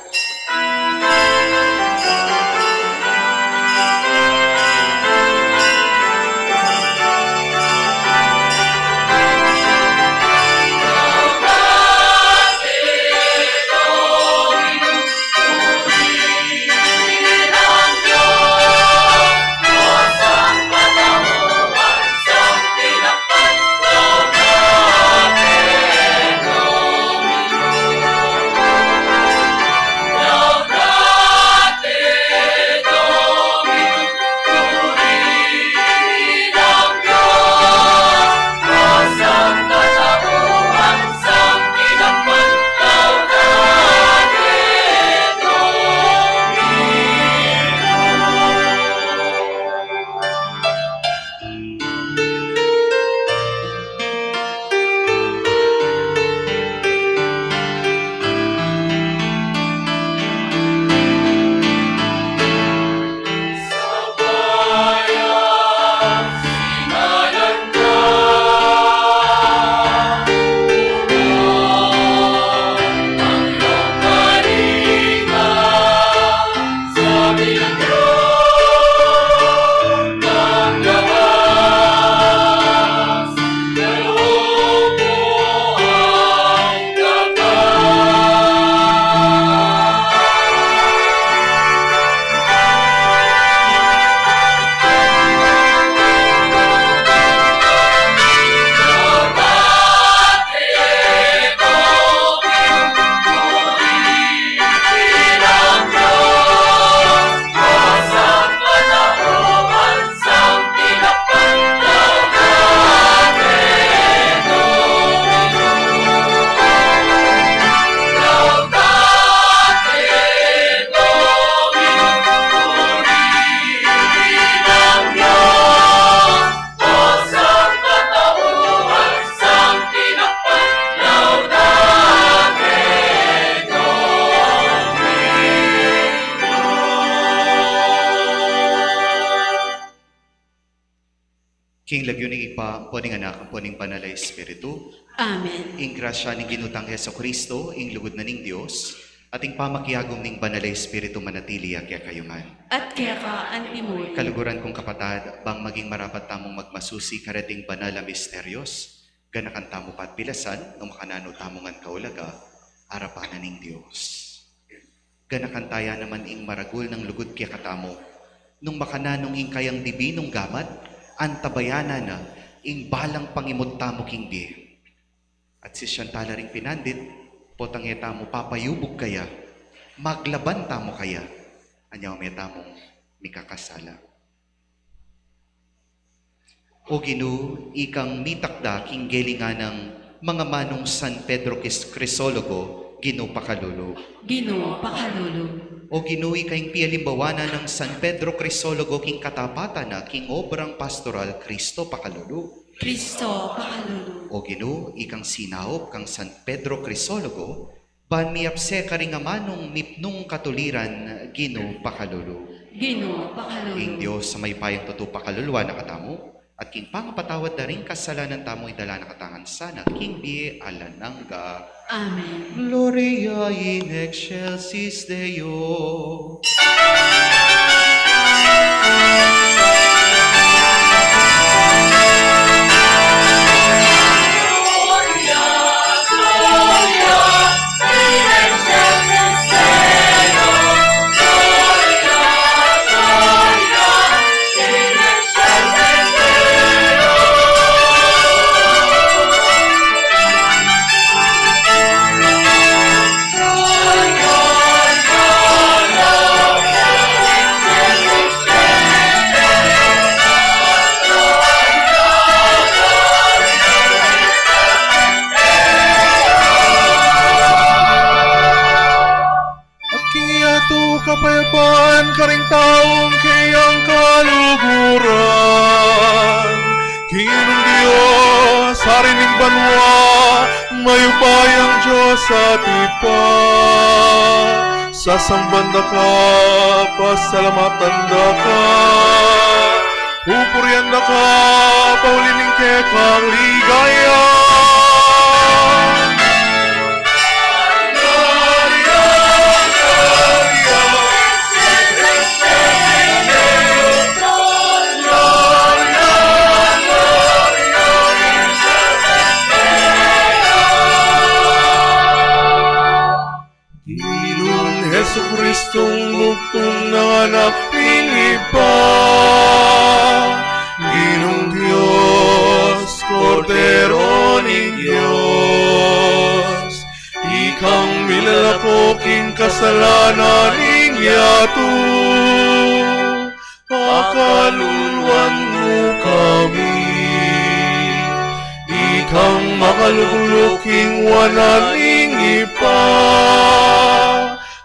King lagyu ning Ibpa, ampo ning Anak, ampo ning Banal a Espiritu. Amen. Ing grasya ning Ginu tang Jesucristo, ing lugud na ning Dios, at ing pamakiagum ning Banal a Espiritu manatili ya kekayu ngan. At keka antimurin. Kaluguran kung kapatad, bang maging marapat tamung magmasusi kareting banal a misteryos, ganakan tamu pa't pilasan nung makananu tamu ngan kaulaga arapan na ning Dios. Ganakan taya naman ing maragul nang lugud kekatamu nung makananu ing kayang dibinung gamat, antabayanan na ing balang pangimut tamu king bie. At sisian tala ring pinandit, potang e tamu papayubug kaya, maglaban tamu kaya, anya ume tamung mikakasala. O Ginu, ikang mitakda king gelingan nang mangamanung San Pedro Cris-, Crisologo, Ginu pakalulu. Ginu pakalulu. O Ginu, ika ing pialimbawanan nang San Pedro Crisologo king katapatan na king obrang pastoral, Cristo pakalulu. Cristo pakalulu. O Ginu, ikang sinaup kang San Pedro Crisologo, ban miyapse karing amanung mipnung katuliran, Ginu pakalulu. Ginu pakalulu. Ing Dios a mayupayang tutu pakaluluan na katamu, at king pangapatawad da ring kasalanan tamu idala na katamu ngan sana king bie alang angga. Amen. Gloria in excelsis Deo. Karing taung keyang kaluguran, Ginung Dios, Ari ning banua, mayupaya yang Dios at Ibpa, sasamban da ka, pasalamatan da ka, pupurian da ka, pauli ning kekang ligaya. Ginung Jesucristong bugtung nang Anak ning Ibpa, Ginung Dios, Kordero ning Dios, ikang milalako king kasalanan ning yatu, pakaluluan mu kami. Ikang makalukluk king wanan ning Ibpa,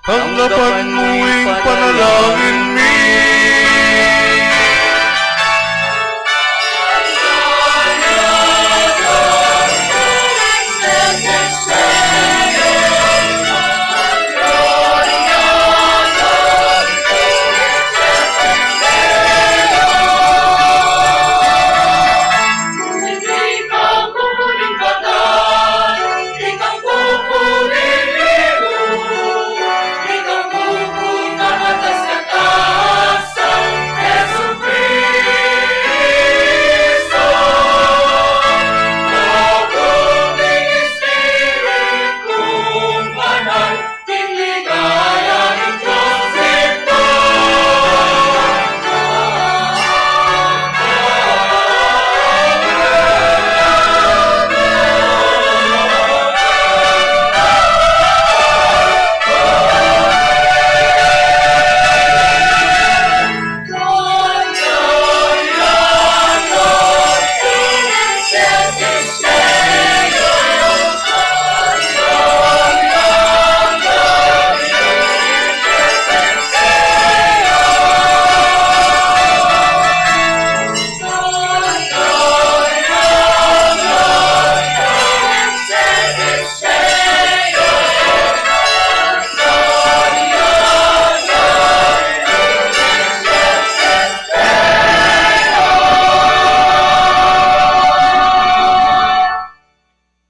tanggapan mu ing panalangin mi.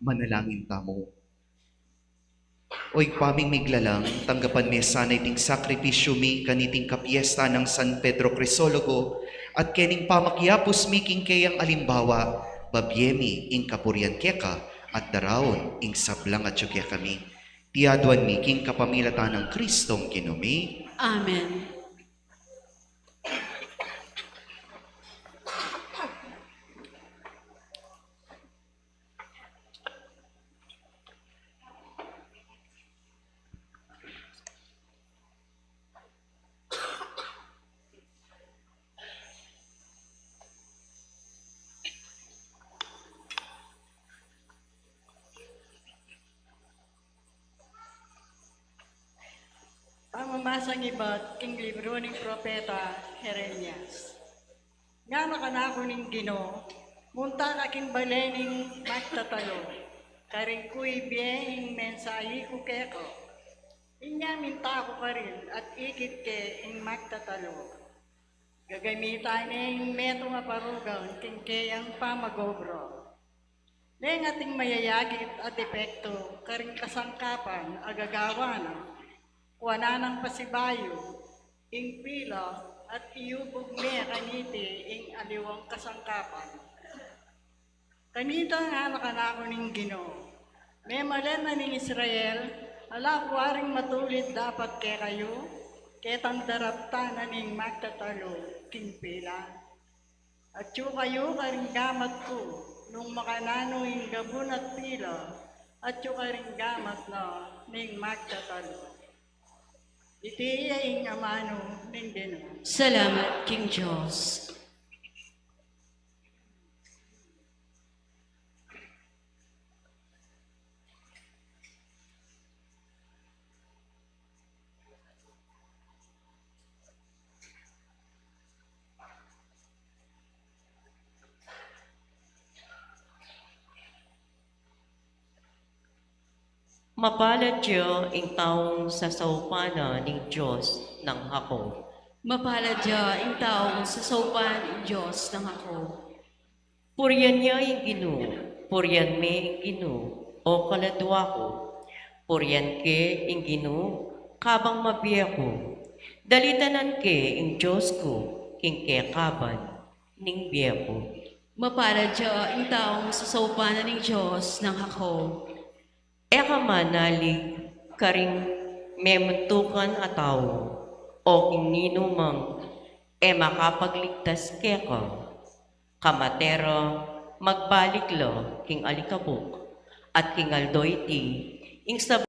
Manalangin tamu. O Ibpa ming miglalang, tanggapan me sana iting sakripisyu mi kaniting kapiesta nang San Pedro Crisologo, at kening pamakiapus mi king keyang alimbawa, babie mi ing kapurian keka, at daraun ing sablang atyu kekami. Iti aduan mi king kapamilatan nang Kristong Ginu mi. Amen. Pamamasang ibat king libru ning propeta Jeremias. Ngana kanaku ning Ginu, munta ka king bale ning magtatalu, karin ku ibie ing mensahi ku keka. Inya minta ku karin at ikit ke ing magtatalu. Gagamitan ne ing metung a parugang king keyang pamag-obra. Neng ating mayayagit a depektu karing kasangkapan a gagawan na, kuanan nang pasibayu ing pila at iyubug ne kaniti ing aliwang kasangkapan. Kanita ngana kanaku ning Ginu, memalen na ning Israel, ala ku waring matulid dapat kekayu, ketang daraptan na ning magtatalu king pila. Atyu kayu karing gamat ku, nung makananu ing gabun at pila, atyu karing gamat na ning magtatalu. Iti ya ing amanu ning Ginu. Salamat king Dios. Mapalad ya ing taung sasaupan na ning Dios nang Jacob. Mapalad ya ing taung sasaupan ning Dios nang Jacob. Purian ye ing Ginu, purian me ing Ginu, o kaladua ku. Purian ke ing Ginu, kabang mabie ku. Dalitanan ke ing Dios ku, king kekaban ning bie ku. Mapalad ya ing taung sasaupan na ning Dios nang Jacob. E ka manalig karing memuntukan a tau, o king ninumang e makapagligtas keka. Kamate ra, magbalik la king alikabuk, at king aldo iti, ing sab-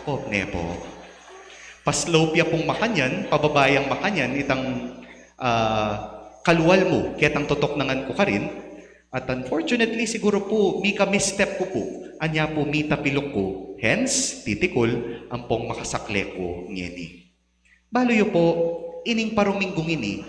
Jacob, ne po? pa-slope ya pung makanyan, pababa yang makanyan, itang, ah, kalual mu, ketang tutuk na ngan ku karin. At unfortunately, siguro pu, mika-misstep ku pu, anya pu mitapiluk ku, hence, titikul, ampong makasakle ku ngeni. Balu yu pu, ining paruminggung ini,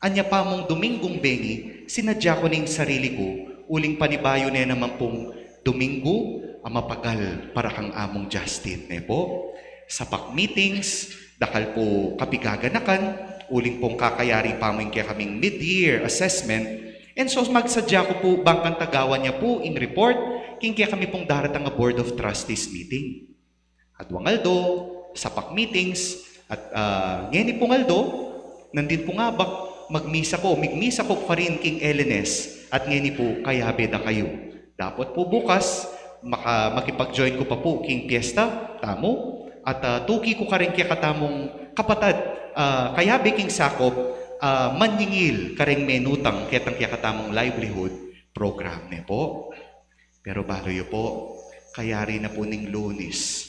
anya pa mung Duminggung bengi, sinadya ku ning sarili ku, uling panibayu ne naman pung Duminggu a mapagal para kang Among Justin, ne pu? Sapak meetings, dakal pu kapigaganakan, uling pung kakayari pa mu ing kekaming mid-year assessment, and so magsadya ku pu bang kanta gawan ya pu ing report king kekami pung daratang a Board of Trustees meeting. Aduang aldo, sapak meetings, at, ah, ngeni pung aldo, nandin pung abak, magmisa ku, migmisa ku pa rin king L N S, at ngeni pu, kayabe da kayu. Dapot pu bukas, maka-, makipag-join ku pa pu king piyesta tamu, at, ah, tuki ku karing kekatamung kapatad, ah, kayabe king sakop, ah, manyingil kareng menutang ketang kekatamung livelihood program, ne pu. Pero balu yu pu, kayari na pu ning Lunis,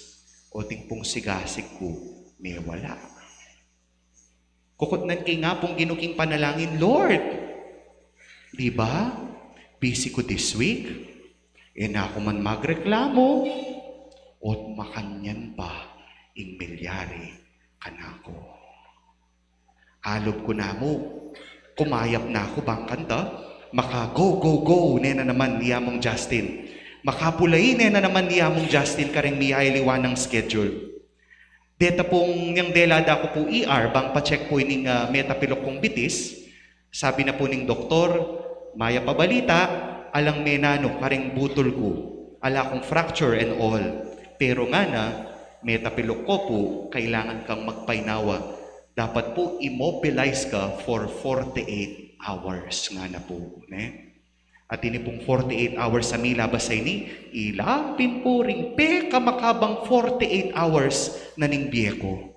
oting pung sigasig ku, mewala. Kukutnan ke ing Apung Ginu king panalangin, "Lord, di ba, busy ku this week? E na ku man magreklamu, o't makanyan pa ing milyari kanaku." Alub ku namu, kumayap na ku bang kanta, maka-go, go, go, ne na naman i Among Justin. Makapulai ne na naman i Among Justin kareng miyayaliwa nang schedule. Deta pung nyang dela da ku pu E R, bang pa-check pu ining, ah, metapiluk kung bitis, sabi na pu ning doktor, "Mayap a balita, alang menanu kareng butul ku, ala kung fracture and all. Pero," ngana, "metapiluk ko pu, kailangan kang magpainawa. Dapat pu, immobilize ka for forty-eight hours," ngana pu, ne? At ini pung forty-eight hours a milabas a ini, ila pin pu ring pekamakabang forty-eight hours na ning bie ku.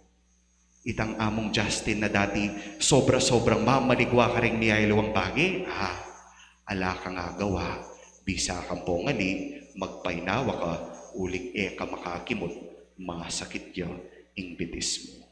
Itang Among Justin na dati sobra-sobrang mamaligwa kareng miyayaliwang bage, ah, ala kang agawa, bisa kang pongali, magpainawa ka, uling e ka makakimut, masakit ya ing bitis mu.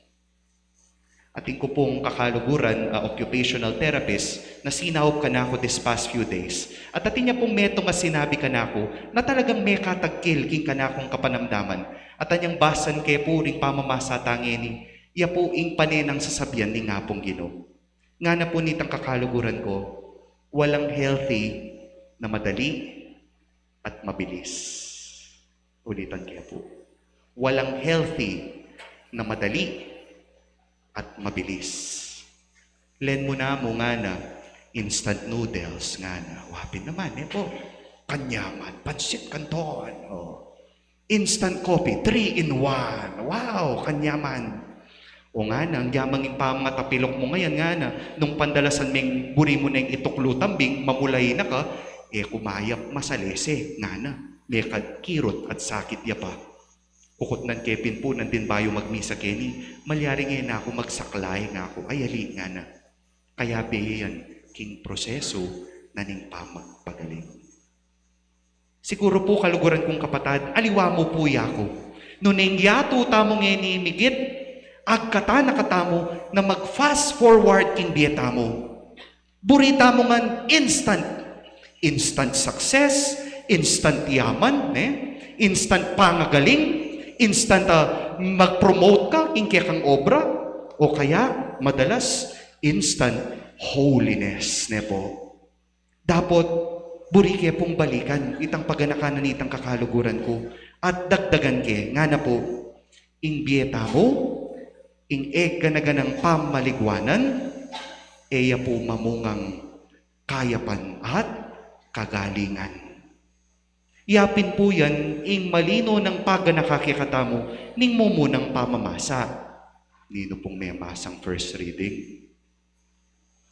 Atin ku pung kakaluguran a occupational therapist na sinaup kanaku this past few days. At atin ya pung metung a sinabi kanaku na talagang mekatagkil king kanakung kapanamdaman. At anyang basan ke pu ring pamamasa tang ini, ya pu ing pane nang sasabian ning Apung Ginu. Ngana pu nitang kakaluguran ku, "Walang healthy na madali at mabilis." Ulitan ke pu. "Walang healthy na madali at mabilis." Len mu namu ngana, instant noodles ngana. Wa pin naman, e pu. Kanyaman, pansit kanton. O. Instant coffee, three in one. Wow, kanyaman. O ngana, agyamang ing pamatapiluk mu ngayan ngana, nung pandalasan meng buri mu neng ituklu tambing, mamulai na ka, e ku mayap masalese, ngana, mekakirut at sakit ya pa. Kukutnan ke pin pu nandin bayu magmisa keni, "Malyari nge na ku magsaklay," ngaku. "Ay ali," ngana. Kayabe yan king prosesu na ning pamagpagaling. Siguru pu kaluguran kung kapatad, aliwa mu pu yaku. Nung yatu tamu ngeni migit, agkatan na katamu na mag-fast forward king bie tamu. Buri tamu ngan instant. Instant success, instant yaman, ne? Instant pangagaling, instant, ah, mag-promote ka king kekang obra, o kaya, madalas, instant holiness, ne pu? Dapot, buri ke pung balikan itang paganakan na nitang kakaluguran ku, at dagdagan ke, ngana pu, ing bie tamu, ing e gana-ganang pamaligwanan, e ya pu mamungang kayapan at kagalingan. Ya pin pu yan ing malino nang paganaka kekatamu ning mumunang pamamasa. Ninu pung memasang first reading?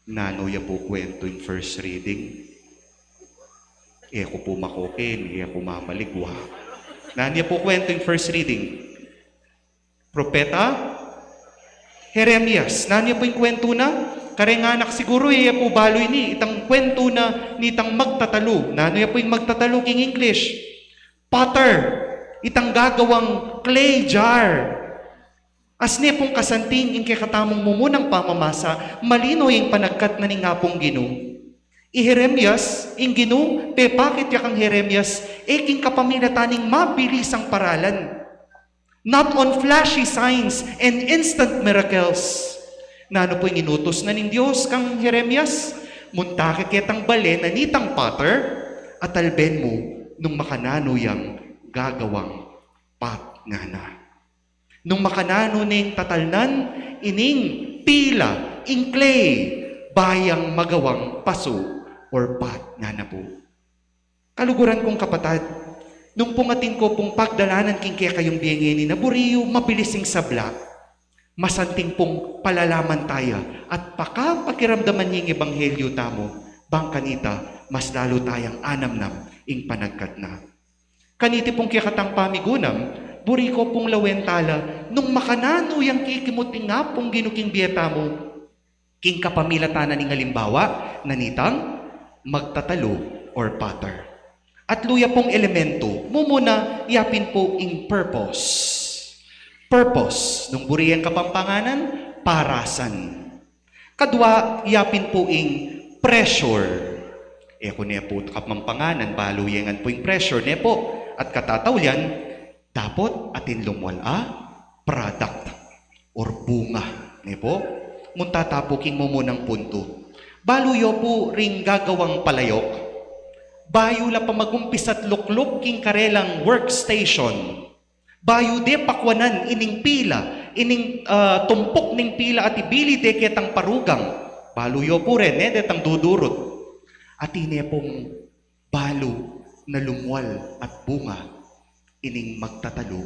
Nanu ya pu kwentu ing first reading? E ku pu makoken, e ku mamaligwa. Nanu ya pu kwentu ing first reading? Propeta Jeremias. Nanu ya pu ing kwentu na? Kareng anak siguru, e ya pu balu ini, itang kwentu na nitang magtatalu. Nanu ya pu ing magtatalu king English? Potter. Itang gagawang clay jar. Asne pung kasanting ing kekatamung mumunang pamamasa, malino ing panagkat na ning Apung Ginu. I Jeremias, ing Ginu, pepakit ya kang Jeremias, e king kapamilatan ning mabilisang paralan. Not on flashy signs and instant miracles. Nanu pu ing inutus na ning Dios kang Jeremias? Munta ke ketang bale na nitang potter, at alben mu nung makananu yang gagawang pot ngana. Nung makananu neng tatalnan ining pila, ing clay, ba yang magawang pasu or pot ngana pu. Kaluguran kung kapatad, nung pung atin ko pung pagdalanan king kekayung bie ngeni na buri yu mabilis ing sabla, masanting pung palalaman taya at pakapakiramdaman ya ing ebanghelyu tamu, bang kanita mas lalu tayang anamnam ing panagkat na. Kaniti pung kekatang pamigunam, buri ko pung lawen tala nung makananu yang kikimut ing Apung Ginu king bie tamu, king kapamilatan na ning alimbawa na nitang magtatalu or potter. At luya pung elemento, mumuna yapin pu ing purpose. Purpose, nung buri yang Kapampanganan, parasan. Kadwa, yapin pu ing pressure. E ku ne pu Kapampanganan, balu ye ngan pu ing pressure, ne pu? At katataulian, dapot atin lumwal a product or bunga, ne pu? Munta ta pu king mumunang puntu. Balu yu pu ring gagawang palayok, bayu la pa magumpisa't lukluk king karelang workstation, bayu de pakuanan ining pila, ining, ah, tumpuk ning pila at ibili de ketang parugang. Balu yu pu ren, e, detang dudurut. At ine pung balu na lumwal at bunga ining magtatalu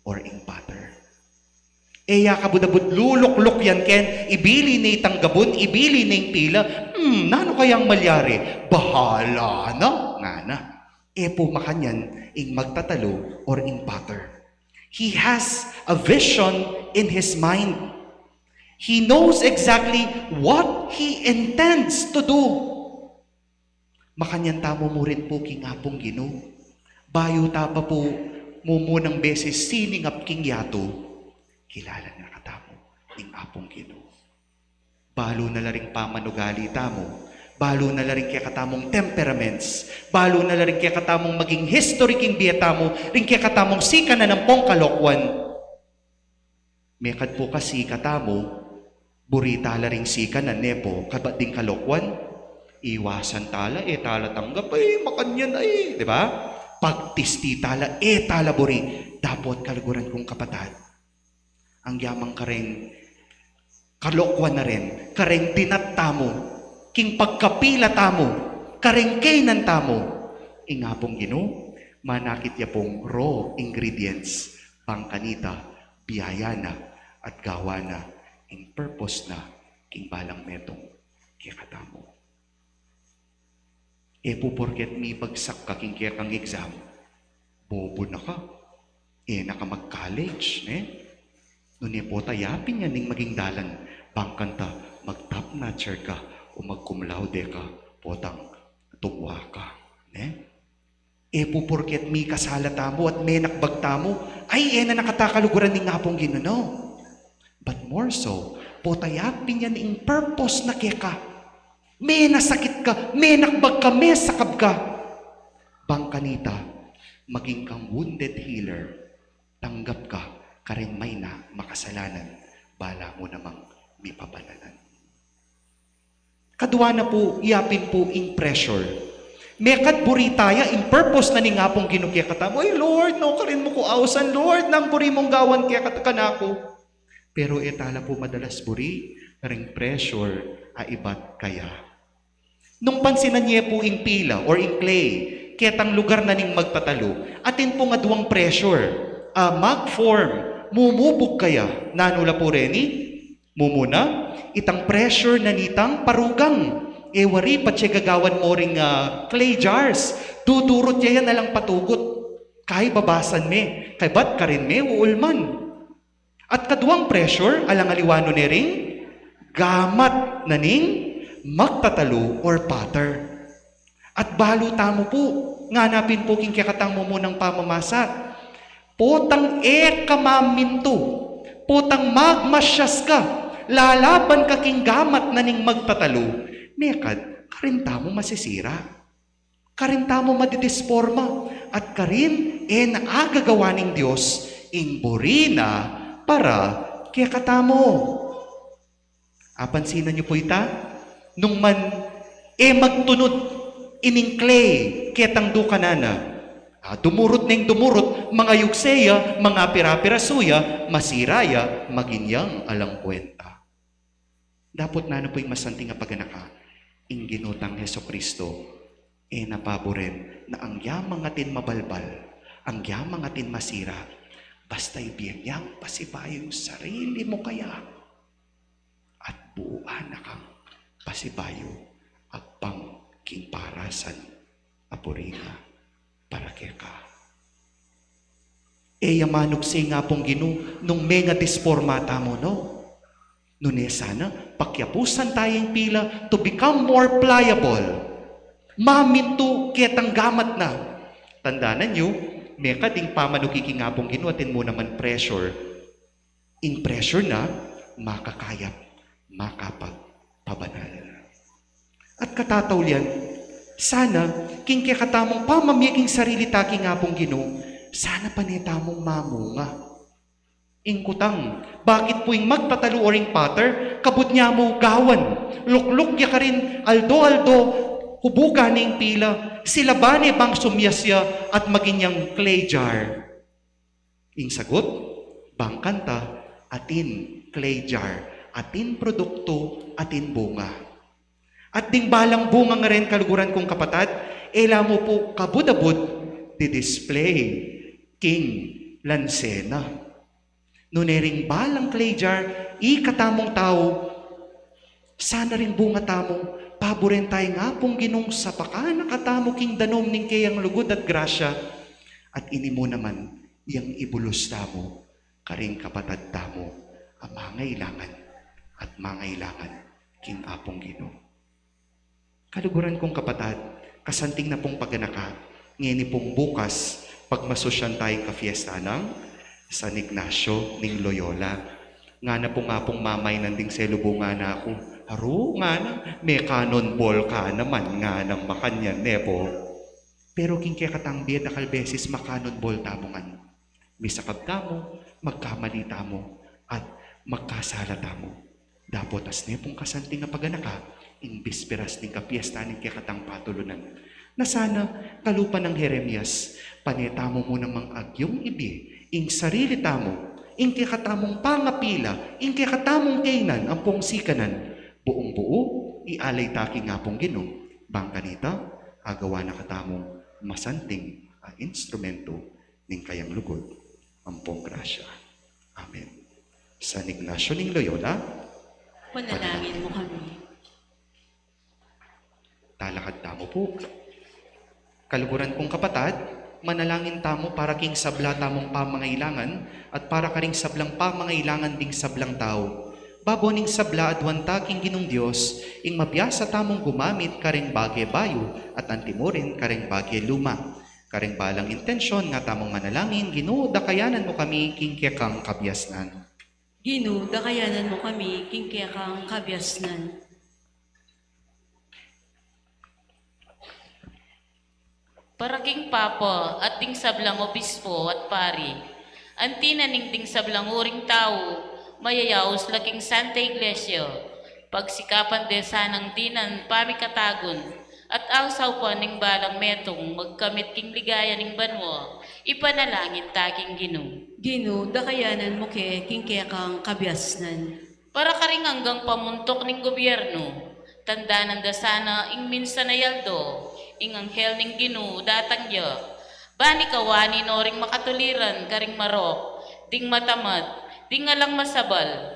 or ing potter. E ya kabud-abud lulukluk yan ken, ibili ne itang gabun, ibili ne ing pila, hmm, nanu kayang malyari? Bahala na, ngana. E pu makanyan ing magtatalu or ing potter. He has a vision in his mind. He knows exactly what he intends to do. Makanyan tamu mu rin pu king Apung Ginu. Bayu ta pa pu mumunang beses siningap king yatu, kilala na katamu ning Apung Ginu. Balu na la ring pamanugali tamu, balu na la ring kekatamung temperaments, balu na la ring kekatamung maging history king bie tamu, ring kekatamung sikanan ampong kalokuan. Mekad pu kasi katamu, buri ta la ring sikanan, ne pu, kabat ding kalokuan, iwasan ta la, e ta la tanggap, ay, makanyan, ay, di ba? Pagtisti ta la, e ta la buri, dapot kaluguran kung kapatad. Agyang kareng kalokuan na rin, kareng dinat tamu, king pagkapila tamu, kareng kainan tamu, ing Apung Ginu, manakit ya pung raw ingredients, bang kanita, biyaya na, at gawa na, ing purpose na, king balang metung, kekatamu. E pu porket mibagsak ka king kekang exam, bobo na ka. E na ka mag-college, ne? Nune pota yapin yan ing maging dalan, bang kanta mag-top notcher ka o mag-cum laude ka, potang tumwa ka, ne? E pu porket mikasala tamu at menakbag tamu, ay, e na na kata kaluguran ning Apung Ginu, no. But more so, pota yapin yan ing purpose na keka. Menasakit ka, menakbag ka, mesakab ka. Bang kanita, maging kang wounded healer, tanggap ka kareng mayna makasalanan, bala mu namang mipabanalan. Kadwa na pu, yapin pu ing pressure. Mekad buri ta ya, ing purpose na ning Apung Ginu kekatamu, ay Lord, nukarin mu ku ausan, Lord, nanu ing buri mung gawan keka, kanaku. Pero e ta la pu madalas buri ring pressure a ibat kaya. Nung pansinan ye pu ing pila or ing clay, ketang lugar na ning magtatalu, atin pung aduang pressure a mag-form, mumubug kaya, nanu la pu reni? Mumuna, itang pressure na nitang parugang. E wari patse gagawan mu ring, ah, clay jars, dudurut ya yan alang patugut. Kay babasan me, kay bat karin me uulman. At kaduang pressure, alang aliwa nu ne ring gamat na ning magtatalu or potter. At balu tamu pu, ngana pin pu king kekatang mumunang pamamasa, potang e ka mamintu, Potang magmasyas ka, lalaban ka king gamat na ning magtatalu, mekad karin tamu masisira. Karin tamu madidisforma, at karin e na agagawa ning Dios ing buri na para kekatamu. Apansinan yu pu ita? Nung man e magtunud ining clay ketang dukanan na, ah, dumurut neng dumurut, mangayugse ya, mangapira-pirasu ya, masira ya, maging yang alang kwenta. Dapot nanu pu ing masanting a paganaka? Ing Ginu tang Jesucristo e na paburen na anggiyamang atin mabalbal, anggiyamang atin masira, basta ibie yang pasibayu ing sarili mu kaya at buuan na kang pasibayu agpang king parasan a buri na para keka. E ya manukse ing Apung Ginu nung mengadisforma tamu, no? Nune sana, pakiapusan taya ing pila to become more pliable. Mamintu ketang gamat na. Tandanan yu, mekad ing pamanuki king Apung Ginu atin mu naman pressure. Ing pressure na makakayap, makapagpabanal. At katataulian, sana, king kekatamung pamamie king sarili ta king Apung Ginu, sana pane tamung mamunga. Ing kutang, bakit pu ing magtatalu o ring potter, kabud nya mu gawan, lukluk ya karin aldo-aldo, hubugan ne ing pila, silaban ne bang sumias ya at maging yang clay jar? Ing sagut, bang kanita, atin clay jar, atin produktu, atin bunga. At ding balang bunga ngeni, kaluguran kung kapatad, e la mu pu kabud-abud didisplay king lansena. Nune ring balang clay jar, ikatamung tau, sana ring bunga tamu, paburen ta ing Apung Ginung sapakan na katamu king danum ning keyang lugud at grasya, at ini mu naman yang ibulus tamu karing kapatad tamu a mangailangan at mangailangan king Apung Ginu. Kaluguran kung kapatad, kasanting na pung paganaka, ngeni pung bukas, pagmasusyan taya ing kapiesta nang San Ignacio ning Loyola. Ngana pung apung mamainan ding selubungan na ku, "Aru," ngana, "me-cannonball ka naman," ngana, makanyan, ne pu? Pero king kekatang bie dakal beses ma-cannonball tamu ngan. Misakab tamu, magkamali tamu, at magkasala tamu. Dapot asne pung kasanting a paganaka, ing bisperas ning kapiesta ning kekatang patulunan. Na sana, kalupa nang Jeremias, pane tamu mu namang agyung ibie ing sarili tamu, ing kekatamung pangapila, ing kekatamung kaynan ampong sikanan, buung-buu, ialay ta king Apung Ginu, bang kanita, agawan na katamung masanting a instrumentu ning kayang lugud ampong grasya. Amen. San Ignacio ning Loyola, manalangin mu kami. Talakad tamu pu. Kaluguran kung kapatad, manalangin tamu para king sabla tamung pamangailangan at para karing sablang pamangailangan ding sablang tau. Babo ning sabla, aduan ta king Ginung Dios, ing mabiasa tamung gumamit karing bage bayu at antimurin karing bage luma. Karing balang intensyon nga tamung manalangin, Ginu, dakayanan mu kami king kekang kabiasnan. Ginu, dakayanan mu kami king kekang kabiasnan. Para king Papa at ding sablang obispo at pari, anti na ning ding sablang uring tau, mayayaus la king Santa Iglesia, pagsikapan de sanang dinan pamikatagun, at ausaupan ning balang metung magkamit king ligaya ning banua, ipanalangin ta king Ginu. Ginu, dakayanan mu ke king kekang kabiasnan. Para karing anggang pamuntuk ning gobyernu, tandanan da sana ing minsan a aldo, ing anghel ning Ginu datang ya. Ban ikawani no ring makatuliran karing marok, ding matamad, ding alang masabal.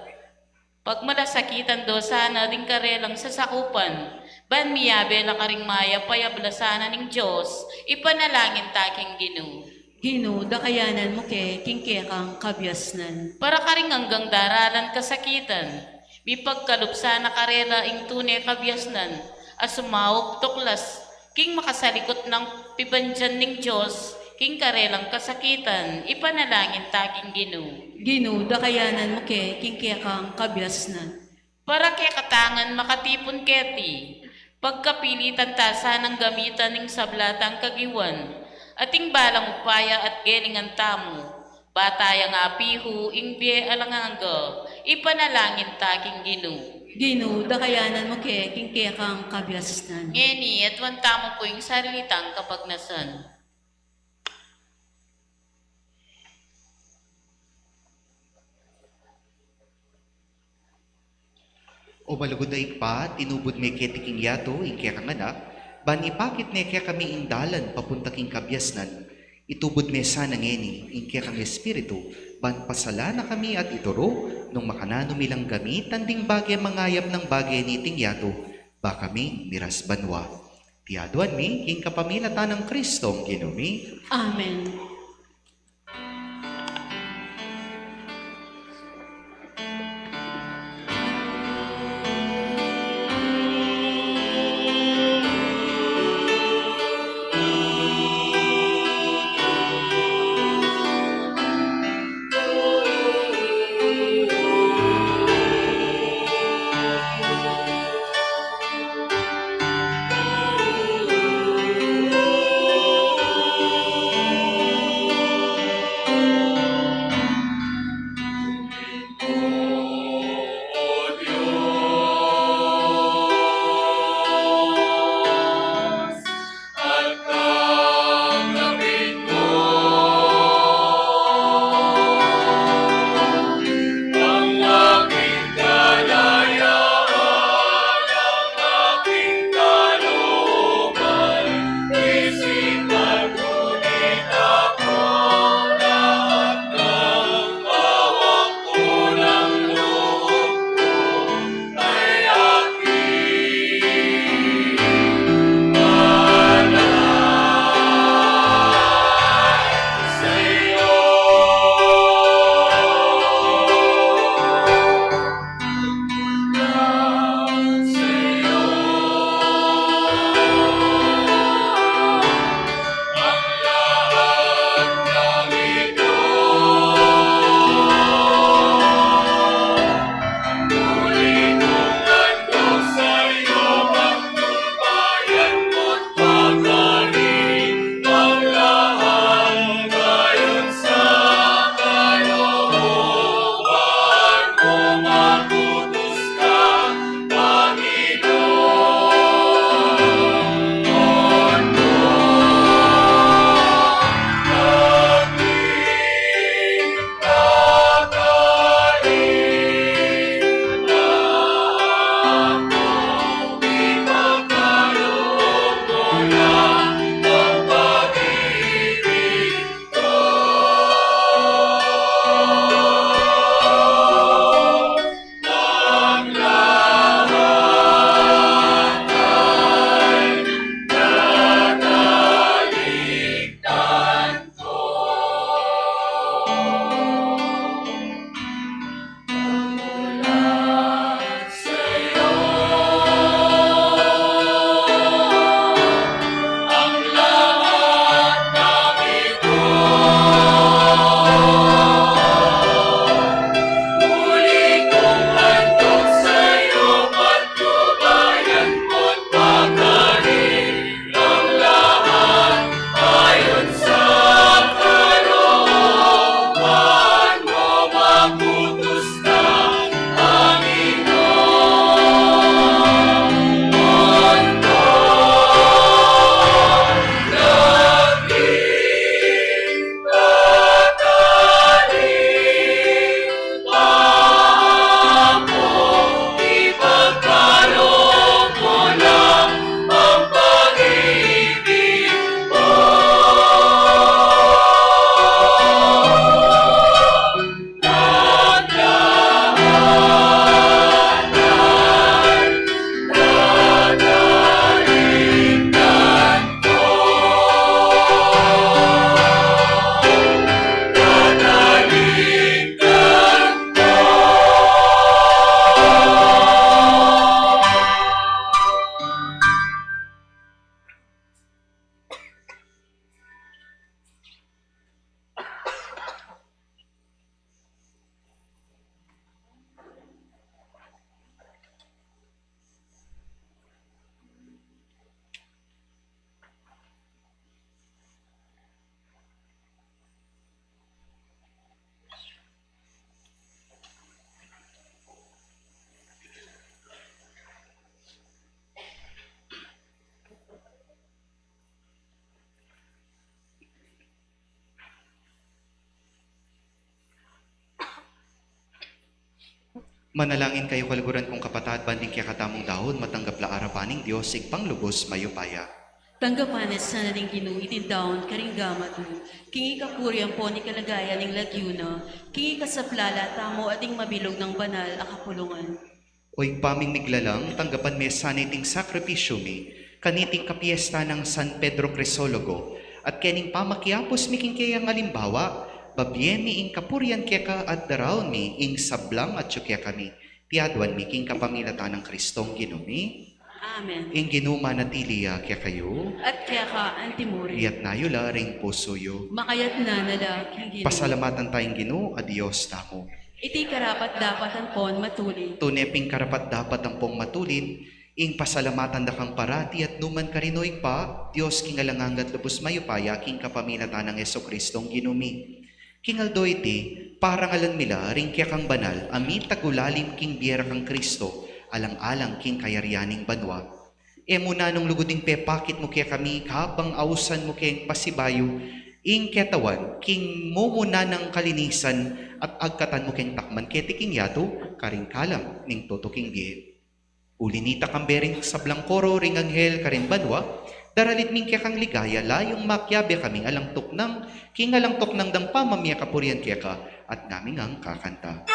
Pagmalasakitan do sana ding karelang sasakupan, ban miyabe la karing mayap a yabla sana ning Dios, ipanalangin ta king Ginu. Ginu, dakayanan mu ke king kekang kabiasnan. Para karing anggang daralan kasakitan, mipagkalub sana karela ing tune kabiasnan, a sumaup tuklas king makasalikut nang pibandian ning Dios, king karelang kasakitan, ipanalangin ta king Ginu. Ginu, dakayanan mu ke king kekang kabiasnan. Para kekatang makatipun keti, pagkapilitan ta sanang gamitan ing sabla tang kagiwan, at ing balang upaya at gelingan tamu, ba taya apihu ing bie alang angga, ipanalangin ta king Ginu. Ginu, dakayanan mu ke king kekang kabiasnan. Ngeni, aduan tamu pu ing sarili tang kapagnasan. O malugud a Ibpa, tinubud me keti king yatu ing kekang Anak, ban ipakit ne kekami ing dalan papunta king kabiasnan. Itubud me sana ngeni ing kekang Espiritu, ban pasalan na kami at ituru, nung makananu mi lang gamitan ding bage mangayap nang bage niting yatu, ba kami miras banua. Iti aduan mi king kapamilatan nang Kristong Ginu mi. Amen. Manalangin kayu, kaluguran kung kapatad, ban ding kekatamung daun matanggap la arapan ning Dios Ibpang lubus mayupaya. Tanggapan na sana ning Ginu iting daun karing gamat mu, king ikapuri ampon ikalaganap ning lagyu na, king ikasaplala tamu at ding mabilug nang banal a kapulungan. O Ibpa ming miglalang, tanggapan me sana iting sakripisyu mi kaniting kapiesta nang San Pedro Crisologo, at kening pamakiapus mi king keyang alimbawa, babie mi ing kapurian keka at daraun mi ing sablang atyu kekami. Iti aduan mi king kapamilatan nang Kristong Ginu mi. Amen. Ing Ginu manatili ya kekayu. At keka antimurin. Iyatas yu la ring pusu yu. Makayatas na la king Ginu. Pasalamatan taya ing Ginu a Dios tamu. Iti karapat-dapat ampon matulin. Tune pin karapat-dapat ampon matulin ing pasalamatan da kang parati at nukarin man, o Ibpa, Dios king alang angga at lubus mayupaya, king kapamilatan nang Jesucristong Ginu mi. King aldo iti, parangalan mi la ring kekang banal a mitagulalim king bie ra kang Kristo, alang-alang king kayarian ning banua. E mu nanung lugud ing pepakit mu kekami kabang ausan mu keng pasibayu ing ketawan king mumuna nang kalinisan, at agkatan mu keng takman keti king yatu karing kalam ning tutuking bie. Uli nita, kambe ring sablang koro ring anghel karing banua, daralit mi ing kekang ligaya, layung makiabe kaming alang tuknang, king alang tuknang dang pamamie kapurian keka, at ngaming ngan kakanta.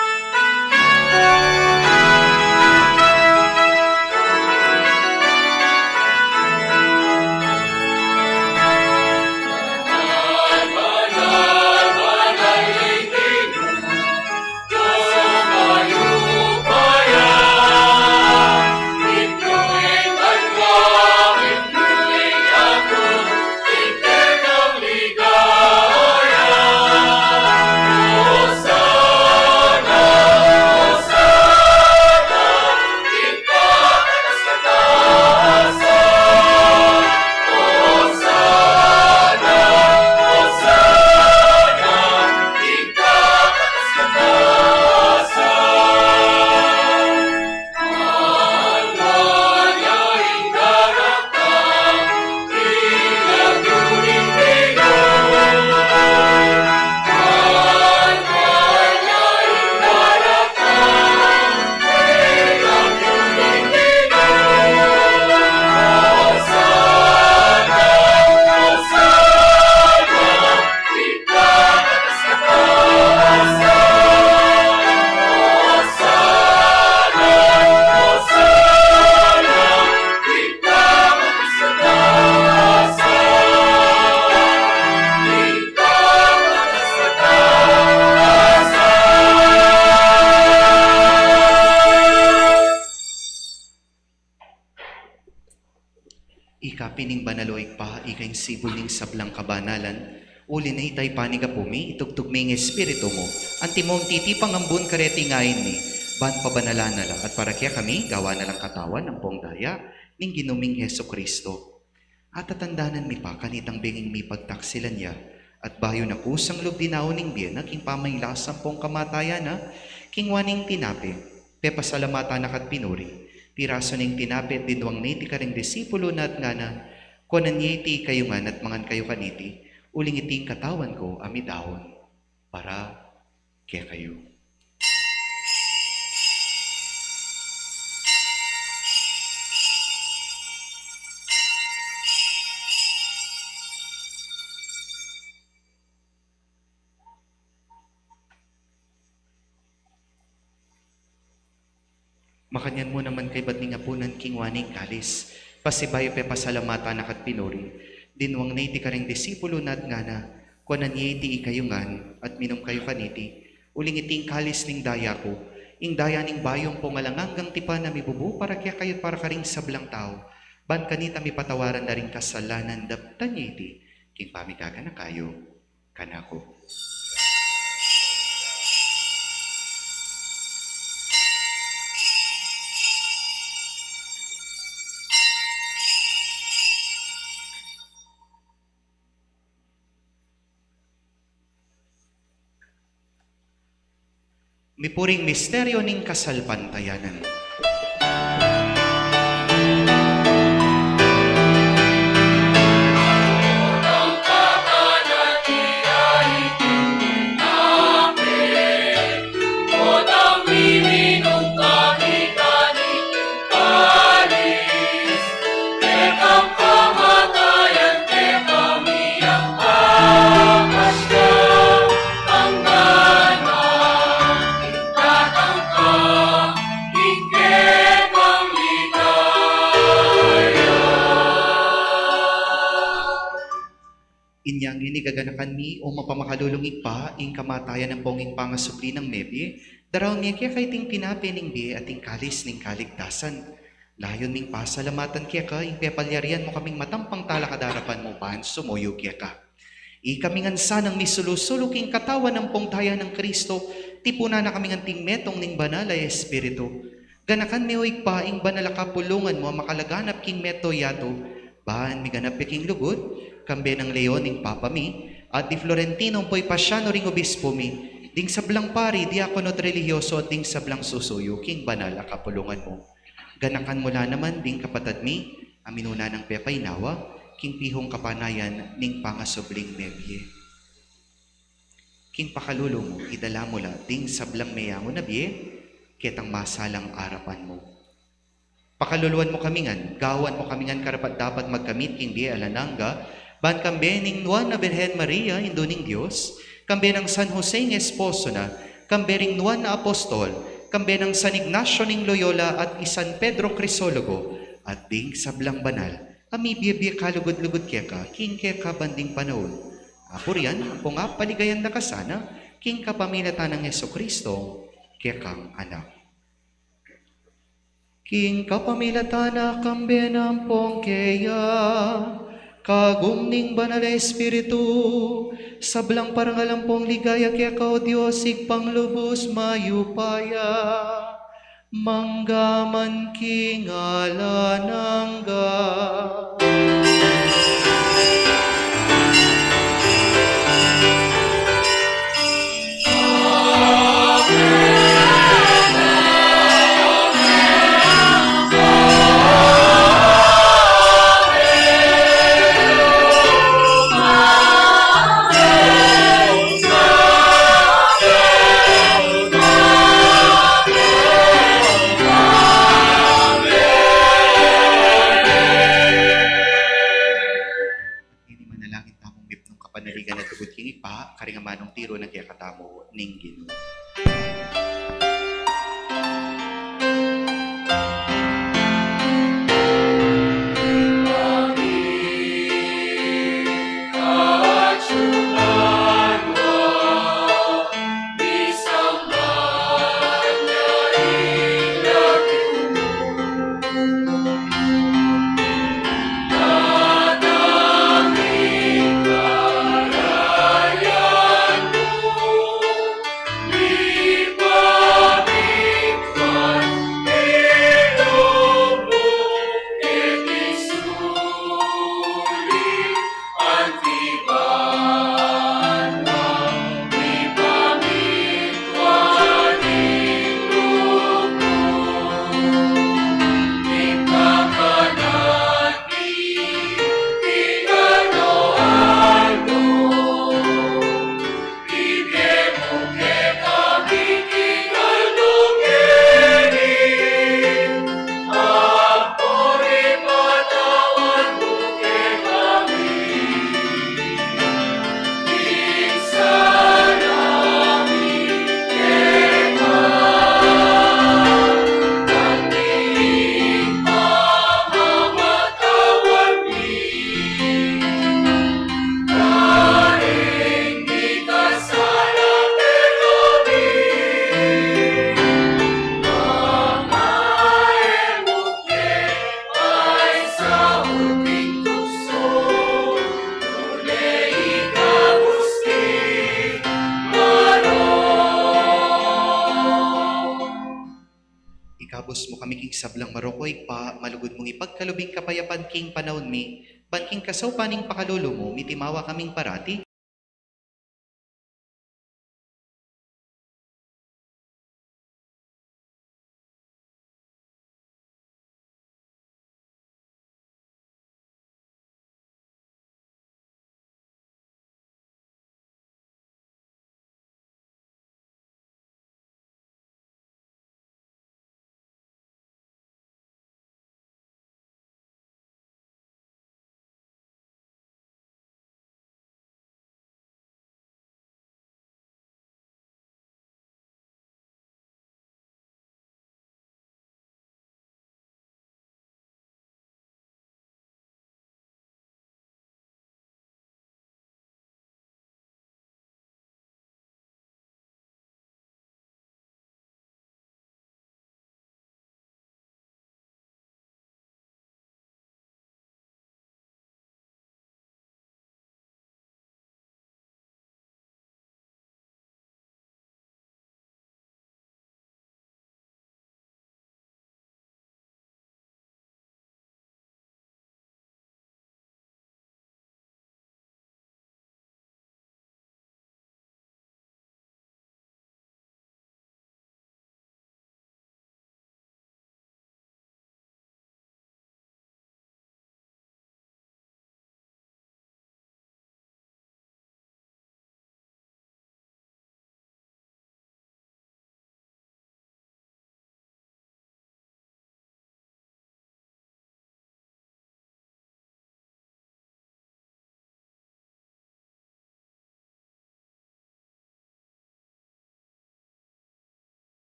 Ika pin ing banal, o Ibpa, ika ing sibul ning sablang kabanalan, uli na nita ipanyawad mi, itubud mi ing Espiritu mu, antimo ing titipang ambun kareti king ain mi, ban pabanalan na la, at para kekami, gawan na lang katawan ampong daya ning Ginu ming Jesucristo. At tatandanan mi pa kanitang bengi ing mipagtaksilan ya, at bayu na kusang lub dinaun ing bie na king pamailas ampong kamatayan na, kingwa ne ing tinape, pepasalamatan na ka't pinuri, pirasu ne ing tinape at dinwang ne iti karing disipulu na at ngana, kuanan ye iti ikayu ngan at mangan kayu kaniti, uling iti ing katawan ku a midaun para kekayu. Makanyan mu naman kaybat ning apunan, kingwa ne ing kalis, pasibayu pepasalamatan na ka't pinuri, dinwang ne iti karing disipulu na at ngana, kuanan ye iti ikayu ngan at minum kayu kaniti, uling iti ing kalis ning daya ku, ing daya ning bayu ampong alang anggang tipan a mibubu para kekayu at para karing sablang tau, ban kanita mipatawaran la ring kasalanan. Daptan ye iti king pamiganaka kayu kanaku. Mipuring misteryo ning kasalpantayanan. Ganakan mi, o mapamakalulung Ibpa, ing kamatayan ampong ing pangasubli nang mebie, daraun mi keka iting tinape ning bie at ing kalis ning kaligtasan. Layun ming pasalamatan keka ing pepalyarian mu kaming matampang talakad king arapan mu ban sumuyu keka. Ikami ngan sanang misulu-sulu king katawan ampong daya nang Kristo, tipunan na kami ngan anting metung ning Banal a Espiritu. Ganakan me, o Ibpa, ing banal a kapulungan mu a makalaganap king meto yatu, ban miganap ya king lugud, kambe nang Leon ing Papa mi, at di Florentino ampo i Pasiano ring obispo mi, ding sablang pari, diakono at relihiyoso, at ding sablang susuyu king banal a kapulungan mu. Ganakan mu la naman ding kapatad mi a minuna nang pepainawa king pihung kapanayan ning pangasubling mebie. King pakalulu mu, idala mu la ding sablang meyangu na bie ketang masalang arapan mu. Pakaluluan mu kami ngan, gawan mu kami ngan karapat-dapat magkamit king bie alang angga, ban kambe ning Nuan a Birhen Maria, Indu ning Dios, kambe nang San Jose ing esposo na, kambe ring nuan a apostol, kambe nang San Ignacio ning Loyola at i San Pedro Crisologo, at ding sablang banal a mibie-bie kalugud-lugud keka king kekabang ding panaun. Apurian ampong apaligayan da ka sana king kapamilatan nang Jesucristo, kekang Anak. King kapamilatan na, kambe na ampong keya, kagum ning Banal a Espiritu, sablang parangal ampong ligaya keka, o Dios, Ibpang lubus mayupaya, mangga man king alang angga. Ngeni manalangin tamung mipnung kapanaligan at lugud king Ibpa, karing amanung tiru na kekatamu ning Ginu. Ikabus mu kami king sablang marok, o Ibpa, malugud mung ipagkalub ing kapayapan king panaun mi, ban king kasaupan ning pakalulu mu, mitimawa kaming parati.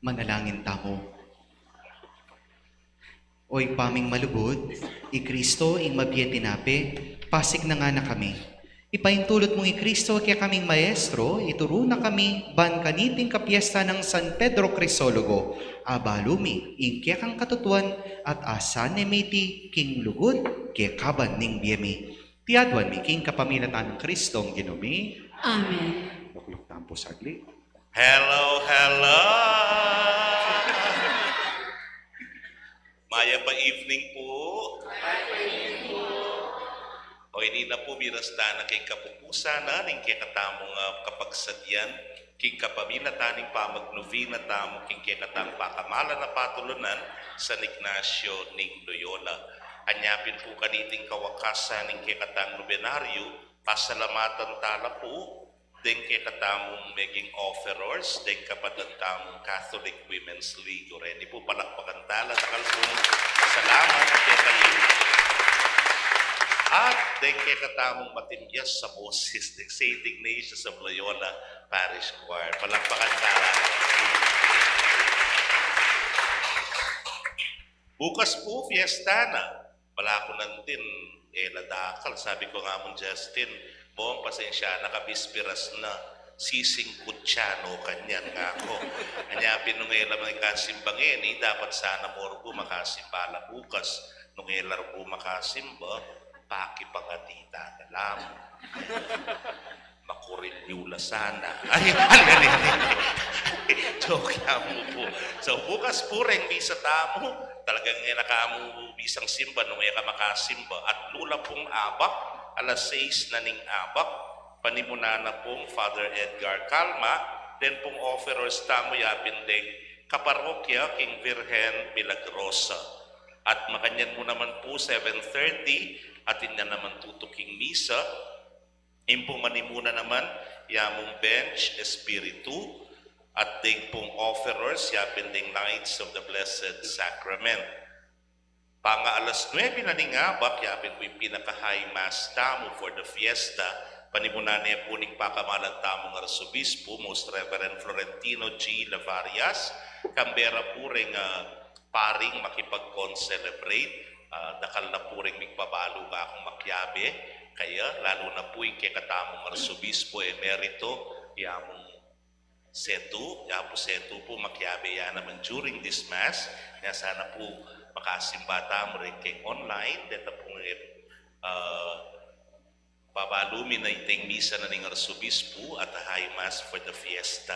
Manalangin tamu. O Ibpa ming malugud, i Kristo ing mabie tinape, pasignan na kami. Ipaintulud mung i Kristo kekaming Maestro, ituru na kami ban kaniting kapiesta nang San Pedro Crisologo, abalu mi ing kekang katutuan at asabe mi king lugud kekaban ning bie mi. Iti aduan mi king kapamilatan nang Kristong Ginu mi. Amen. Lukluk tamu pu saglit. Hello, hello! Mayap a evening pu. O ini na pu, miras tana king kapupusan na ning kekatamung, ah, kapagsadyan, king kapamilatan ning pamagnovena tamu king kekatang pakamalan a patulunan, San Ignacio ning Loyola. Anya pin pu kaniting kawakasan ning kekatang nobenaryo, pasalamatan tala pu deng kekatamung meging offerers, deng kapatad tamung Catholic Women's League. O reni pu, palakpakan tala, dakal pung salamat kekayu. At deng kekatamung matimyas a boses, deng Saint Ignatius of Loyola Parish Choir. Palakpakan tala. Bukas pu, fiesta na. Balaku nandin, e la dakal. Sabi ku ngamung, Justin, Bong, pasensya na ka, bisperas na, sisingkut ya no kanyan, ngaku. Anya pin nung e la makasimba ngeni, dapat sana mu reng makasimba la bukas. Nung e la reng makasimba, pakipangati tana la mu. Makurin yu la sana. Ay, ali, ali, ali. Joke ya mu pu. So, bukas pu reng misa tamu, talagang e na ka mu bisang simba nung e ka makasimba. At lula pung abak, alas sais na ning abak, panimunan na pung Father Edgar Calma, then pung offerers tamu yapin deng kaparokya king Virgen Milagrosa. At makanyan mu naman pu, seven thirty, atin na naman tutuking misa, ing pung manimuna naman, yamung Bench Espiritu, at deng pung offerers, yapin deng Knights of the Blessed Sacrament. Panga alas nuebe na ning abak, yapin pu ing pinaka-high mass tamu for the fiesta, panimunan ne pu ning pakamalan tamung Arsobispo, Most Reverend Florentino G. Lavarias, kambe ra pu reng, ah, paring makipag-concelebrate, ah, dakal na pu reng migpabalu kakung makiabe kaya, lalu na pu ing kekatamung Arsobispo Emerito, yamung Setu, ya pu Setu pu, makiabe ya naman during this mass, ya sana pu makasimba tamu reng keng online, deta pu nge, ah, babalu mi na iting misa na ning Arsobispo at a high mass for the fiesta.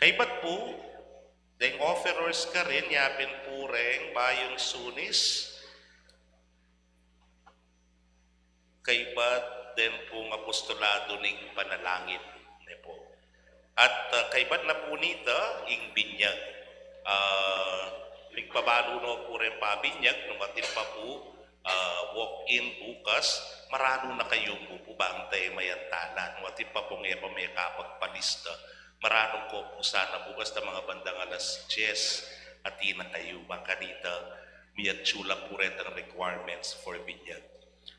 Kaybat pu, deng offerers karin, yapin pu reng bayung sunis, kaybat den pung apostolado ning panalangin, ne pu. At, ah, kaybat na pu nita, ing binyag. Ah, migpabalu no pu reng pabinyag, nung atin pa pu, ah, walk-in bukas, maranu na kayu mu pu, bang tamu mayantalan. Nung atin pa pung e pa mekapagpalista, maranu ko pu sana bukas, ta mga bandang alas dyes, atin na kayu, bang kanita, miyatsu la pu retang requirements for binyag.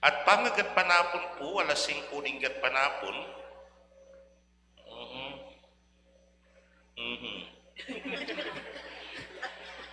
At pangagatpanapun pu, alas singku ning gatpanapun. Mhm. Mhm.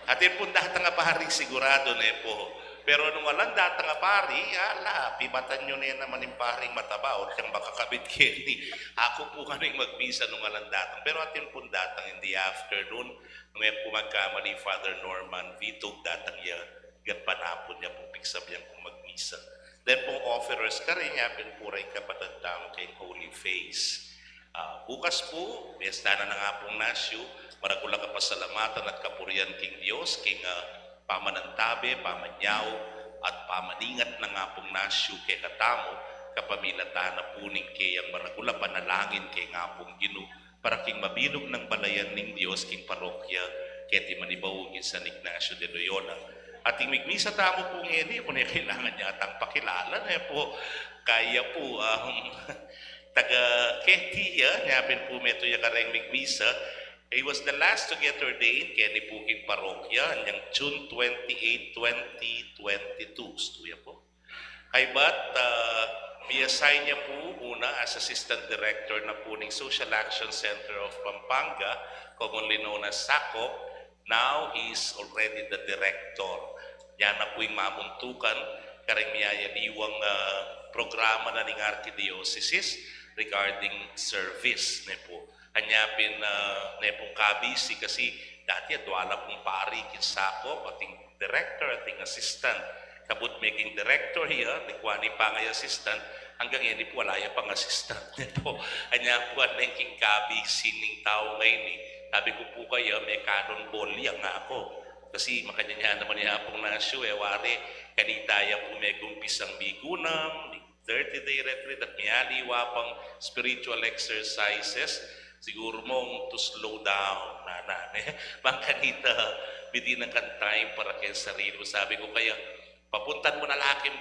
Atin pung datang a pari sigurado, ne pu. Pero nung alang datang a pari, ala, pibatan yu ne naman ing paring mataba, o yang makakabit keni. Aku pu ngan ing magmisa nung alang datang. Pero atin pung datang in the afternoon, nung e ku magkamali, Father Norman Vitug, datang ya gatpanapun, ya pung pigsabian kung magmisa. Then pung offerers karin, yapin pu reng kapatad tamu keng Holy Face. Ah, bukas pu, fiesta na ning Apung Nasyu, maragul a kapasalamatan at kapurian king Dios, king, ah, pamanantabe, pamanyaup, at pamaningat nang Apung Nasyu kekatamu, kapamilatan na pu ning keyang maragul a panalangin keng Apung Ginu, para king mabilug nang balayan ning Dios king parokya keti Manibaug king San Ignacio de Loyola. At ing migmisa tamu pu ngeni, e ku ne kailangan yatang pakilala, ne pu. Kaya pu, um, taga keti ya, yapin pu metung ya kareng migmisa. He was the last to get ordained keni pu king parokya, anyang June twenty-eight, twenty twenty-two. Estu ya pu. Kaybat, ah, I-assign ya pu una as Assistant Director na pu ning Social Action Center of Pampanga, commonly known as SACOP. Now, he is already the director. Yan na pu ing mamuntukan kareng miyayaliwang, ah, programa na ning arkidiosesis regarding service, ne pu. Anya pin, ah, ne pung kabisi kasi dati adwa la pung pari king SACOP, ating director, ating assistant. Kabud meging director ya, nung kuwani pa nga assistant, anggang ngeni pu ala ya pang assistant, ne pu. Anya pu, ing kabisi ning tau ngeni, sabi ku pu kaya, me-cannonball ya, ngaku. Kasi makanyan ya naman ya pung nasyu, e wari, kanita ya pu megumpisang migunam, thirty-day retreat at miyaliwa pang spiritual exercises, siguru mu to slow down, nana, ne? Bang kanita, bibie na kang time para keng sarili mu. Sabi ku kaya, papuntan mu na la keng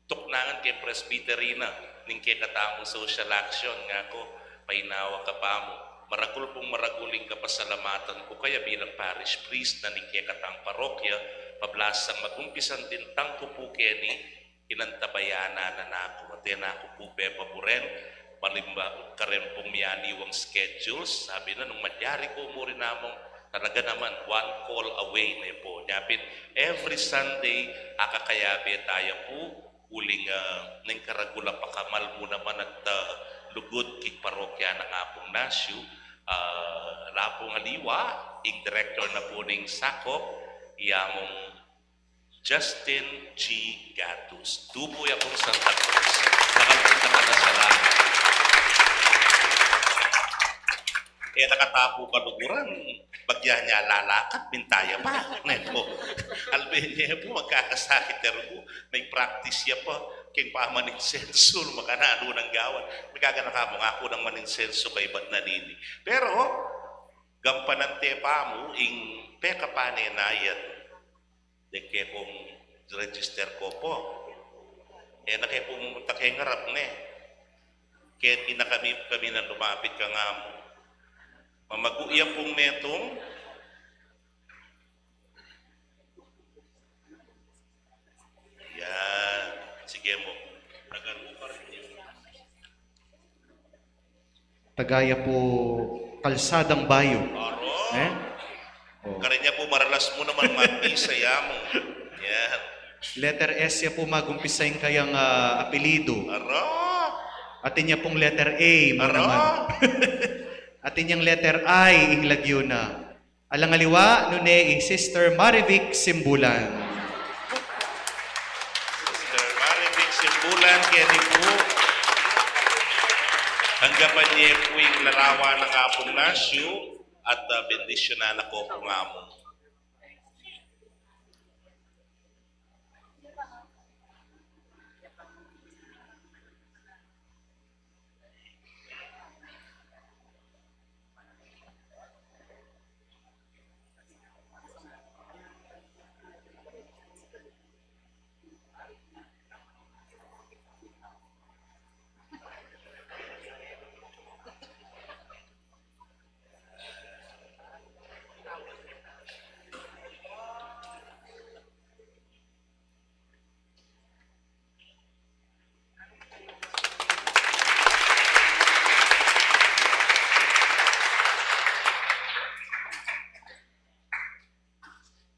tuknangan keng presbytery na ning kekatamung social action, ngaku, painawa ka pa mu. Maragul pung maragul ing kapasalamatan ku kaya bilang parish priest na ning kekatang parokya, pablasang magumpisang dintang ku pu keni, inantabayanan na naku, at e na ku pu pepaburen, malimba kareng pung miyaliwang schedules, sabi na nung malyari ku mu rin namung talaga naman one call away, ne pu. Nya pin, every Sunday, akakayabe taya pu, uling, ah, ning karagul a pakamal mu naman at, ah, lugud king parokya nang Apung Nasyu, ah, ala pung aliwa, ing director na pu ning SACOP, i Among Justin G. Gatus. Tubu ya kung Santa Cruz. Dakal pung dakal a salamat. E na ka ta pu kaluguran, bagya ne lalakad, minta ya pa. Ne pu. Albe ne pu, magkakasakit ya rugu, me-practice ya pa keng pamaninsensu, makananu nang gawan. Mikaganaka mu, ngaku nang maninsensu kaybat na nini. Pero, gampanan te pa mu ing pekapanenayan. Deng kekong register ko pu. E na ke pu mumunta keng arap, ne? Keti na kami, kami nang lumapit kang amu. Mamagu ya pung metung. Yan. Sige mu. Taga ya pu Kalsadang Bayo. Aro. Eh? Oh. Kareng ya pu maralas mu naman magmisa ya mu. Yan. Letter S ya pu magumpisa ing kayang, ah, apelyidu. Aro. Atin ya pung letter A mu naman. Atin yang letter I ing lagyu na. Alang aliwa, nune i Sister Marivic Simbulan. Sister Marivic Simbulan, keni pu. Tanggapan ye pu ing larawan nang Apung Nasyu at, ah, bendisyunan na ko pu ngamu.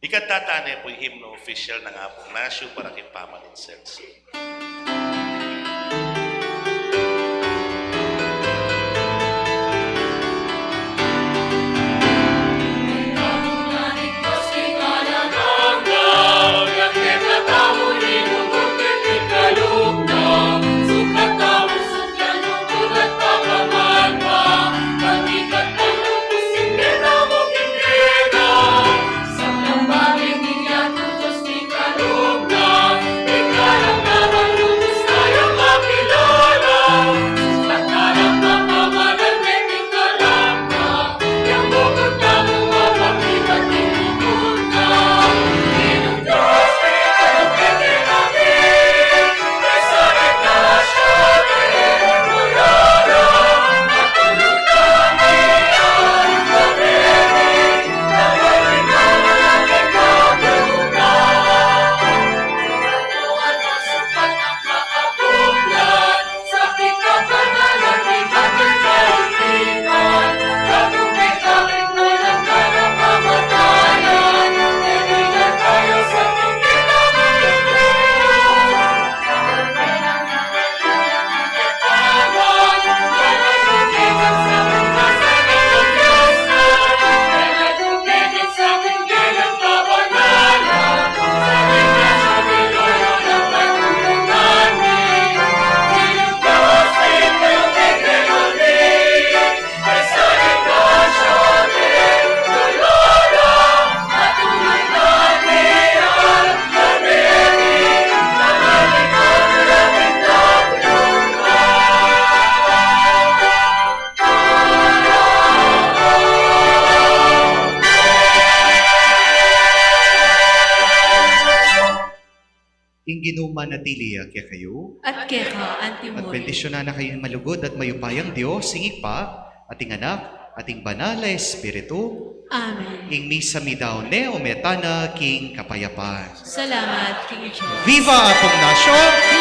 Ikanta tane pu ing himno official nang Apung Nasyu para king pamaninsenso. Manatili ya kekayu. At keka antimurin. At bendisyunan na kayu ning malugud at mayupayang Dios, ing Ibpa, at ing Anak, at ing Banal a Espiritu. Amen. Ing misa mi daun ne, ume tana king kapayapan. Salamat king Dios. Viva Apung Nasyo!